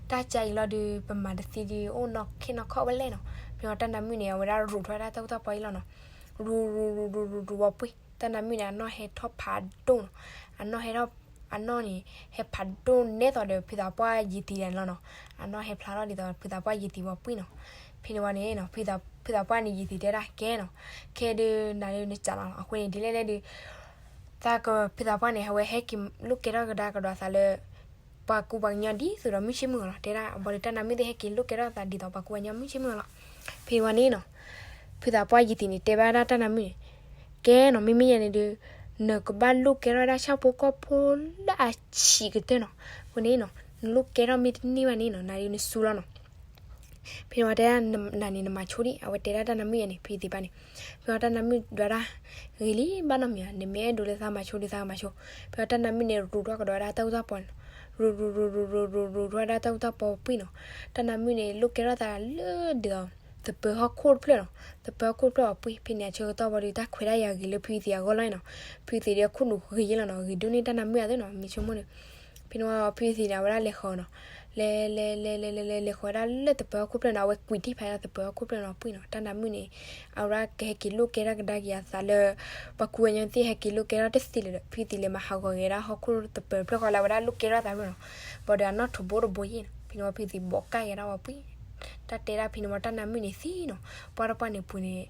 တၢ်ကါအံၤလီၤဒီး ပမၤတသ့ဒီး အိၣ်နီၢ်ခ့နီၢ်ခီၣ်ဝဲလဲၣ်နီၤ. ဖဲန့ၣ်ဝံၤတၢ်နါမုၣ်န့ၣ် အဝဲဒၣ်ရူးထီၣ်ဝဲဒၣ်တၢ်အိၣ်တၢ်ပီအံၤလီၤနီၤ, ရူးရူးရူးရူးရူးရူးဝံၤပှၢ် တၢ်နါမုၣ်န့ၣ် အနီၢ်ဟဲထီၣ်ဖးဒိၣ်နီၤ, အနီၢ်ဟဲထီၣ်, အနီၢ်န့ၣ် ဟဲဖးဒိၣ်နဲသိးဒီး ဖုသးပှၢ်ယ့ၤသံးဒၣ်န့ၣ်လီၤနီၤ, အနီၢ်ဟဲဖျါထီၣ်ဒ်သိး ဖုသးပှၢ်ယ့ၤသံးဝံၤပှၢ်နီၤ. ဖဲန့ၣ်ဝံၤန့ၣ် ဖုသးပှၢ်န့ၣ် ယ့ၤသံးတဲဒၣ်ကဲနီၤ, ခဲဒုးနၤဒုးနစံးလီၤ, အဃိန့ၣ် ဒ်လဲၣ်လဲၣ်ဒီး သးကဖုသးပှၢ်န့ၣ် အဝဲဟဲက့ၤလိၣ်ကဲထီၣ်ကဒါကဒီးသးလၢ ပှၤကူပှၤကညီဒ်သိးဒီးမုၢ်ဆ့ၣ်မုၢ်ဂီၤလီၤ, တဲဒၣ် ဘၣ်ဒီးတၢ်နါမုၣ်သ့ၣ်ဟဲက့ၤလိၣ်ကဲထီၣ်သးဒ်သိးပှၤကူပှၤကညီမုၢ်ဆ့ၣ်မုၢ်ဂီၤလီၤ. ဖဲန့ၣ်ဝံၤန့ၣ်နီၤ ဖုသးပှၢ်ယ့ၤသံးန့ၣ် တဲဘၣ်ဒၣ်တၢ်နါမုၣ်န့ၣ်, ကဲနီၤ မ့မ့ၢ်ယဲန့ၣ်ဒီး နကဘၣ်လိၣ်ကဲထီၣ်ဝဲဒၣ်ဆၣ်ဖိကီၢ်ဖိလၢအဆံးကတၢၢ်နီၤ, အဃိန့ၣ်နီၤ နလိၣ်ကဲထီၣ်မ့ၢ်တန့ၢ်ဘၣ်န့ၣ်နီၤ နၤဒုးနစူးလီၤနီၤ. ဖဲန့ၣ်ဝံၤတဲဒၣ် နၤန့ၣ်နမၤဆိဒံး အဝဲတဲဒၣ်တၢ်နါမုၣ်ယဲန့ၣ် ဖုယ့ၤသံးဘၣ်န့ၣ်, ဖဲန့ၣ်ဝံၤတၢ်နါမုၣ်ဒွးဒၣ် ဂ့ၤလံ ဘၣ်နီတမံၤဧါ, နမ့ၢ်အဲၣ်ဒိးလၢသးမၤဆိဒီးသးကမၤဆိ, ဖဲန့ၣ်ဝံၤတၢ်နါမုၣ်န့ၣ် ရူးထီၣ်ကဒီးဝဲဒၣ်တၢ်အိၣ်တၢ်ပီန့ၣ်, ရူးရူးရူးရူးရူးရူးရူးထီၣ်ဝဲဒၣ်တၢ်အိၣ်တၢ်ပီပှၢ်နီၤ, တၢ်နါမုၣ်န့ၣ် လိၣ်ကဲထီၣ်သးလၢဒ်သိး သပၢၤဟီၣ်ခိၣ်တဖျၢၣ်နီၤ, သပၢၤဟီၣ်ခိၣ်တဖျၢၣ်အပှၢ်, ဖဲန့ၣ်အဆၢကတီၢ်ဝံၤဒီး တၢ်ခွဲးတၢ်ယာ်ဂ့ၤလၢဖုယ့ၤသံးအဂီၢ်လီၤနီၤ, ဖုယ့ၤသံးဒီးအခိၣ်နူာ်ဂ့ၤယဲၢ်လီၤနီၤ, ဂ့ၤဒိၣ်န့ၢ်တၢ်နါမုၣ်အသိးနီၤ, မ့ၢ်ဆိကမိၣ်န့ၣ် ဖဲန့ၣ်ဝံၤဖုယ့ၤသံးန့ၣ် အဝဲဒၣ်လဲၤဃီၤနီၤ, လဲၤလဲၤလဲၤလဲၤလဲၤလဲၤလဲၤဃီၤဝဲဒၣ်လၢသပၢၤဟီၣ်ခိၣ်တဖျၢၣ်နီၤ, အဝဲကွံာ်ထံၣ်ဖးဒၣ်သပၢၤဟီၣ်ခိၣ်တဖျၢၣ်နီၤပှၢ်နီၤ, တၢ်နါမုၣ်န့ၣ် အဝဲဒၣ်ကဟဲက့ၤလိၣ်ကဲထီၣ်ကဒါက့ၤအသးလၢ ပှၤကူပှၤကညီသ့ၣ်ဟဲက့ၤလိၣ်ကဲထီၣ်တသ့လၢၤဒီး ဖုယ့ၤသံးလဲၤမၤဟးဂီၤက့ၤဝဲဒၣ်ဟီၣ်ခိၣ်သပၢၤတဖျၢၣ်ဃီလၢအဝဲဒၣ်လိၣ်ကဲထီၣ်သးတဖျၢၣ်နီၤ, ဘၣ်ဒီးအနီၢ်ထိးဘိတဘိယဲၢ်နီၤ, ဖဲန့ၣ်ဝံၤဖုယ့ၤသံးဘိးကၢ်ယဲဒၣ်ဝံၤပှၢ်, တၢ်တဲဒၣ်ဖဲန့ၣ်ဝံၤတၢ်နါမုၣ်န့ၣ်သံနီၤ, ပှၢ်တပှၢ်န့ၣ်ပူၤန့ၣ်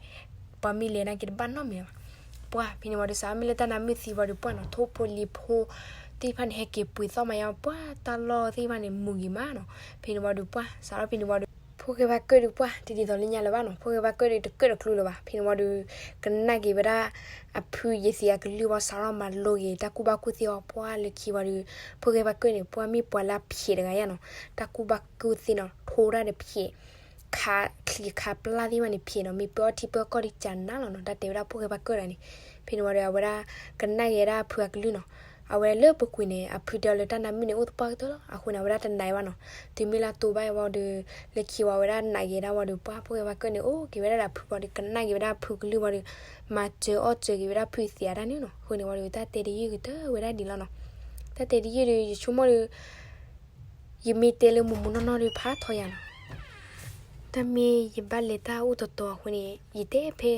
ပှၤမ့ၢ်လဲၤနာ်က့တဘၣ်နီတမံၤဘၣ် ပှၢ်, ဖဲန့ၣ်ဝံၤဒီးစးမ့ၢ်လၢတၢ်နါမုၣ်သံဝံၤဒီးပှၢ်နီၤ, ထိၣ်ဖိလံၤဖိသ့ၣ်တဖၣ်န့ၣ် ဟဲက့ၤပှ့ၤသီၣ်မၤယါပှၢ်, တၢ်လီၢ်သ့ၣ်တဖၣ်န့ၣ် မုာ်ဂ့ၤမးနီၤ, ဖဲန့ၣ်ဝံၤဒီးပှၢ် စးထီၣ်ဖဲန့ၣ်ဝံၤဒီး ဖိၣ်ဃဲဘၣ်ကၢၣ်ဒုးပှၢ် တဒ်သိးလၢညါလၢၤဘၣ်နီၤ, ဖိၣ်ဃဲဘၣ်ကၢၣ်ဒုးတကၢၣ်တကျူလၢၤဘၣ်. ဖဲန့ၣ်ဝံၤဒီး ကနၣ်က့ၤဝဲဒၣ် အဖုယသံးအကလုၢ်ဝံၤ စးထီၣ်မၤလိက့ၤ တၢ်ကူၣ်ဘၣ်ကူၣ်သ့အီၤပှၢ် လၢခံဝံၤဒီး ဖိၣ်ဃဲဘၣ်ကၢၣ်န့ၣ် ပှၢ်မ့ၢ်ပှၤလၢအဖျဲးတဂၤယါနီၤ, တၢ်ကူၣ်ဘၣ်ကူၣ်သ့နီၤ ထိတၢ်ဒီးဖျဲး ခးချံခးပျၢ်သ့ၣ်မးန့ၣ်ဖျဲးနီၤ, မ့ၢ်ပၢအီၣ်ထံပၢအီၣ်ကီၢ်ဒီးကနၣ်လီၤနီၤ, တၢ်တဲဝဲဒၣ်ဖိၣ်ဃဲဘၣ်ကၢၣ်တဂၤန့ၣ်. ဖဲန့ၣ်ဝံၤဒီး အဝဲဒၣ် ကနၣ်က့ၤဝဲဒၣ်အဖုအကလုၢ်နီၤ, အဝဲလၢပူၤကွံာ်န့ၣ် အဖုတဲအီၤလၢတၢ်နါမုၣ်န့ၣ် အိၣ်သပှၢ်ကတၢၢ်လီၤ. အဃိန့ၣ် အဝဲဒၣ်တနာ်အီၤဘၣ်ဒီး လၢခံဝံၤအဝဲဒၣ်နာ်က့ၤဒၣ်ဝံၤဒီး ပှၢ်ဖိၣ်ဃဲဘၣ်ကၢၣ်န့ၣ် အိၣ်က့ၤဝဲဒၣ်ဒီးအဖုဘၣ်ဒီး ကနၣ်က့ၤဝဲဒၣ်အဖုကလုၢ်ဝံၤဒီး မၤစၢၤအီၣ်စၢၤက့ၤဝဲဒၣ်ဖုသံးအတၢ်န့ၣ်နီၤ. အဃိန့ၣ်ဝံၤဒီး တၢ်တဲတယုၢ်ကတၢၢ်ဝဲဒၣ်ဒ်လီၤနီၤ. တၢ်တဲတယုၢ်ဒီး ယဆိကမိၣ်ဒီး ယမ့ၢ်တဲလၢမုာ်မုာ်နီၢ်နီၢ်ဒီး ဖးထီယၤနီၤ. တၢ်မ့ၢ်ယဘၣ်လဲၤတၢ်အိၣ်တီတီအဃိန့ၣ် ယတဲဖဲ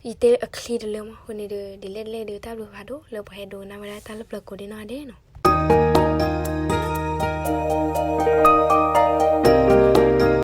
ယတဲအချ့တလၢမး. အဃိန့ၣ်ဒီး ဒ်လဲၣ်ဒ်လဲၣ်ဒီး တၢ်ဘျုးဖးဒိၣ်လၢပှၤဟဲဒိကနၣ်ဝဲဒၣ်တၢ်လၢပျၢၤကိးဒ့နီၢ်ဂၤဒဲးနီၤ.